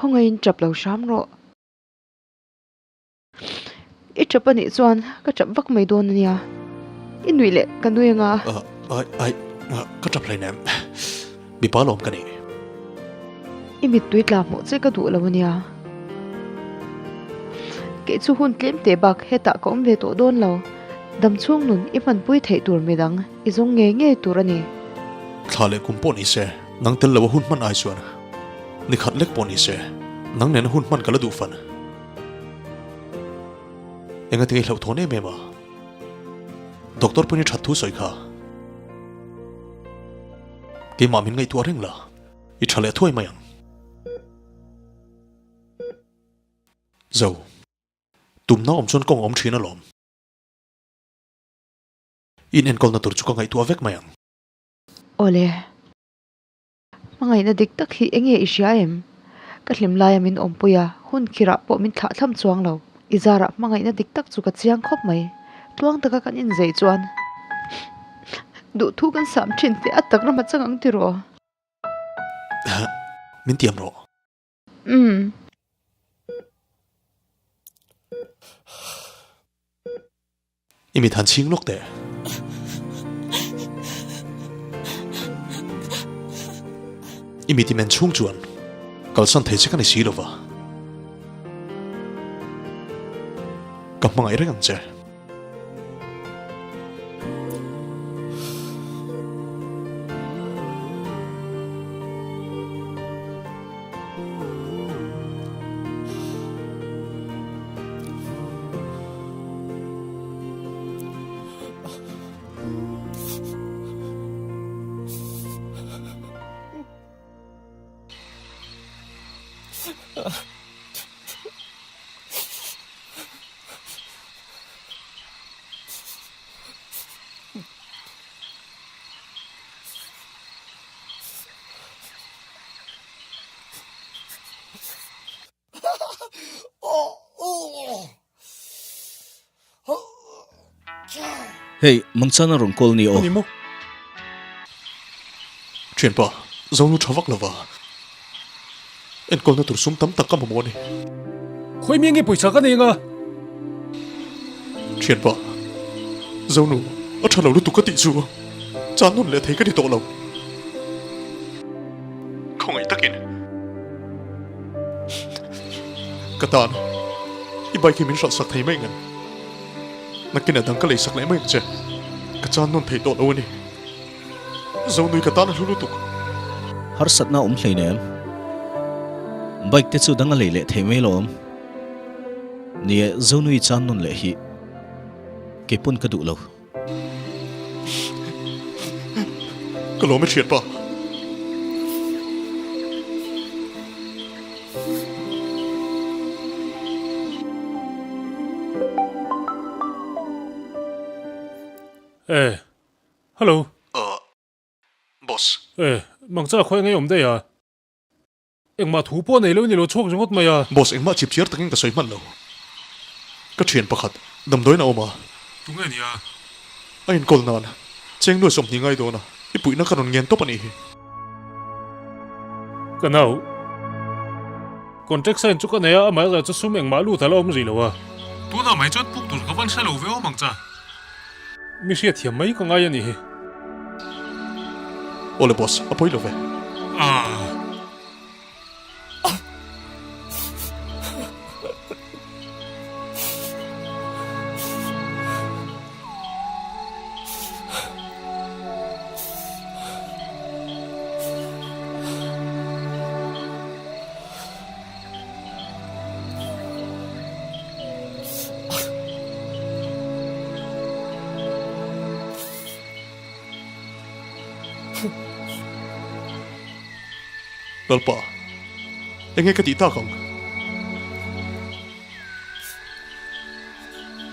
Khawngaihin tap lo hram rawh. I tap anih chuan ka tap vak mai dawn ania. I nuih leh ka nui anga. Ai ai ka tap hleinem. Mipa lawm ka nih. I mittui tla hmuh che ka duh lo ania. Kei chu hun tlem teh bak hetah ka awm ve tawh dawn lo. Damchhung nun i hmanpui theih tur midang i zawng ngei ngei tur a ni. Thla leh kum pawh ni se, nang tel lo a hun hman ai chuan ni khat lek pawh ni se, nang nena hun hman ka la duh fan. Enga tinge i hlauhthawn em em a? Doctor pawhin i that thu sawi kha. Keimah min ngaihtuah reng la, i tha leh thuai mai ang. Zo, tumna awm chuan kawng awm thin alawm. In enkawlna tur chu ka ngaihtuah vek mai ang. Awle. Hmangaihna dik tak hi enge i hria em? Ka hlim laia min awmpui a, hun khirah pawh min thlah thlam chuang lo. I zarah hmangaihna dik tak chu ka chiang khawp mai. Tluang taka kan inzei chuan duhthu kan sam thin teh a tak ram a chang ang tiraw? Min tiam rawh. Umm. I mit han chhing lawk teh. I mit i men chhung chuan kalsan thei che ka ni si lova. Ka hmangaih reng ang che. Hei, Mangchana rawn call ni aw. Ani maw? Thianpa, Zonu tha vak lova. Enkawlna tur sum tam tak ka mamawh a ni. Khawi mi nge pawisa ka nei anga? Thianpa, Zonu, a tha lo lutuk ka tih chu chan nawn leh thei ka ni tawh lo. Khawngaih takin. Ka tan i bike hi min hralh sak thei mai ngem? Nakin a dang ka lei sak leh mai ang che. Ka chan nawn thei tawh lo a ni. Zonui ka tan a hlu lutuk. Harsatna a awm hleinem. Bike te chu dang a lei leh thei mai lawm. Ni e, Zonui chan nawn leh hi kei pawn ka duh lo. Ka lawm i hriat pa. Eh, hello. Uh, boss. Eh, mangcha khawi ngei awm daih a. Engmah thu pawh nei lo ni lo chhuak ringawt mai a. Boss engmah chip chiar takin ka sawi hman lo. Ka thian pakhat damdawiin a awm a. Tunge nia? A inkawl nan cheng nuai 20 ngai dawn a, i puihna ka rawn ngen tawp a nih hi. Ka nau. Contract sign chu ka nei a, amah erawh chu sum engmah lut a la awm rih lo a. Tunah mai chuan puk tur ka van hre lo ve awm ang cha. Mi hriatthiam mai ka ngai a nih hi. Awle boss, a pawi lo ve. Aah. Lalpa, enge ka tih tak ang?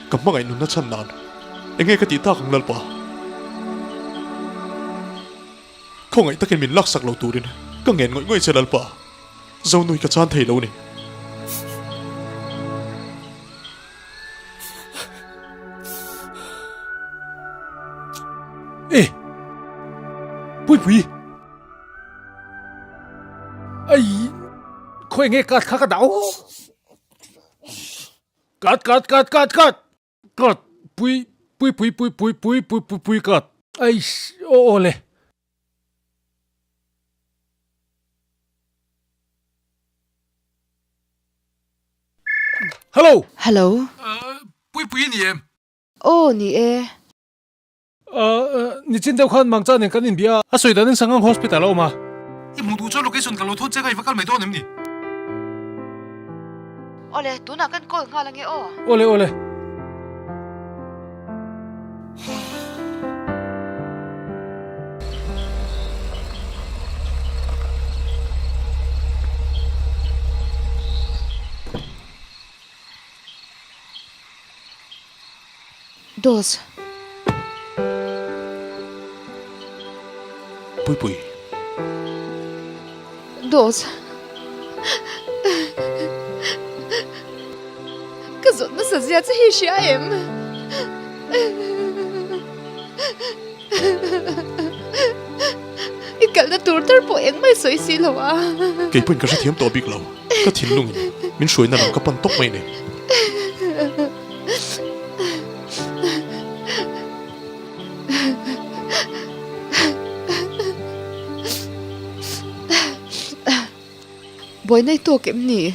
Ka hmangaih nunna chhan nan enge ka tih tak ang Lalpa? Khawngaih takin min laksak lo turin ka ngen ngawih ngawih che Lalpa, Zonui ka chan thei lo ni. E! Puipui! Ai! Khawi nge card kha ka dah aw? Card card card card card! Card pui pui pui pui pui pui pui pui pui card. Eish aw aw le. Hello. Hello. Pui pui ni em? Aw ni e. Nichin deuh khan Mangcha nen kan inbia a, a sawi danin Sangang Hospital a awm a. I hmuh duh chuan location ka lo thawn che kha i va kal mai dawn em ni? Awle, tunah kan call nghal ange aw. Awle, awle. Dos. Puipui. Dos. Ka zawt nasa zia che hi hria em? I kalna tur tar pawh engmah i sawi si lo a. Kei pawhin ka hrethiam tawh bik lo. Ka thinlungin min hruaina lam ka pan tawp mai ni. Buaina i tawk em ni?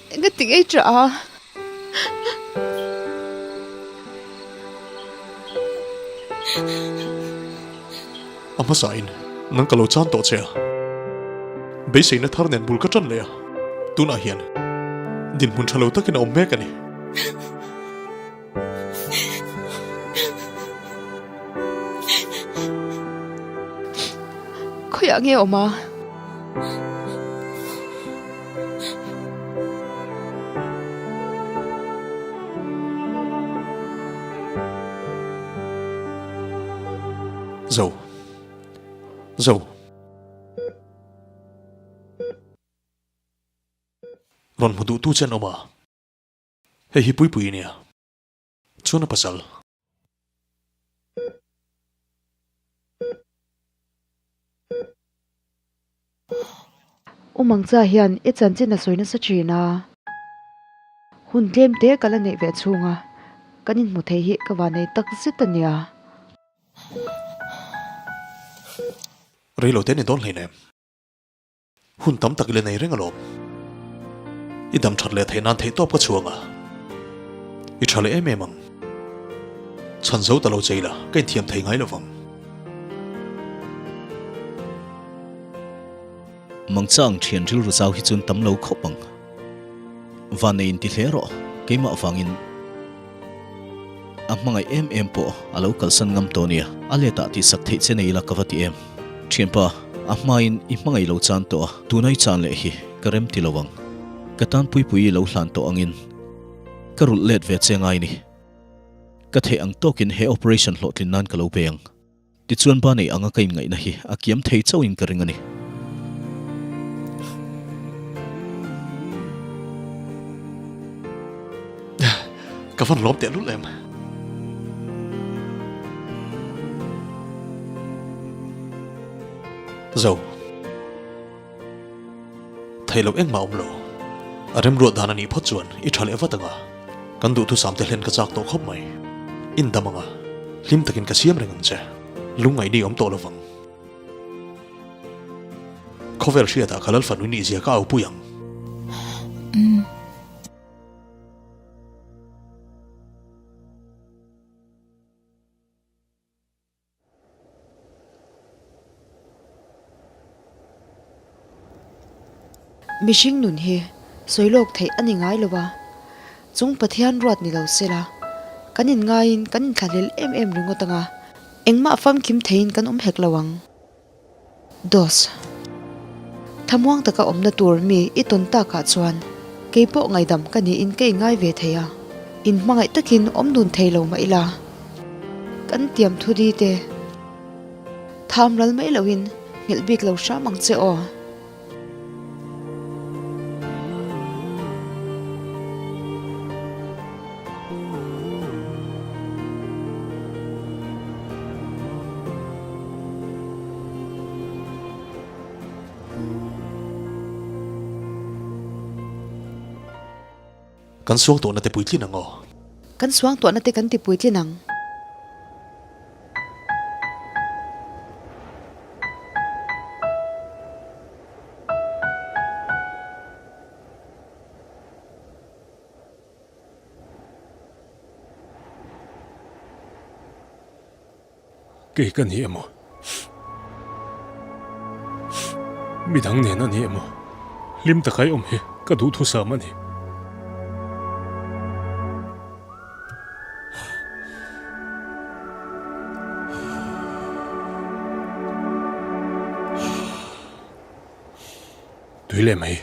Engati ngei ṭah a? A hmasain nang ka lo chan tawh che a, beiseina thar nen bul ka ṭan leh a, tunah hian dinhmun ṭha lo takin a awm mek a ni. Khawiah nge awm a? Zo. Zo. Rawn hmu duhtu che an awm a. Hei hi Puipui nia. Chuan a pasal. U Mangcha hian i chanchin a sawi nasa thin a. Hun tlem te ka la neih ve chhung a, kan inhmu thei hi ka van nei tak zet a nia. Reilo te ni dawn hleinem. Hun tam tak i la nei reng alawm. I dam that leh theih nan theihtawp ka chhuang a, i tha leh em em ang. Chhan zo ta lo che ila ka inthiam thei ngai lovang. Mangchang thian rilru zau hi chuan tam lo khawp ang. Vannei inti hle rawh, keimah vangin a hmangaih em em pawh a lo kalsan ngam tawh nia, a letah tihsak theih che nei ila ka va ti em. Thianpa, a hmain i hmangaih lo chan tawh a, tuna i chan leh hi ka rem ti lo ang. Ka tan puipui i lo hlan tawh angin ka rulh let ve che ngai ni. Ka theih ang tawkin he operation hlawhtlin nan ka lo pe ang. Tichuan ba nei anga ka inngaihna hi a kiam thei chauhin ka ring a ni. Ka van lawm tehlul em. Zo. Theih loh engmah awm lo. A remruat dan a nih phawt chuan i tha leh vat anga, kan duhthusam te hlen ka chak tawh khawp mai. In dam anga, hlim takin ka siam reng ang che. Lungngaihni awm tawh lovang. Khawvel hriatah ka Lalfanu nihzia ka aupui ang. Mihring nun hi sawi lawk theih a ni ngai lo a, chung Pathian ruat ni lo sela, kan inngaiin kan inthlahlel em em ringawt anga engmah famkim theiin kan awm hek lo ang. Dos. Thlamuang taka awmna tur mi i tawn takah chuan kei pawh ngaidam ka niin ka inngai ve thei a, inhmangaih takin awm dun thei lo mah ila, kan tiam thu di te tham ral mai loin nghilh bik lo hram ang che aw. Kan suangtuahna te puitlin ang aw. Kan suangtuahna te kan ti puitlin ang. Kei ka ni emaw? Midang nen a ni emaw? Hlim taka i awm hi ka duhthusam a ni. Tui leh mai.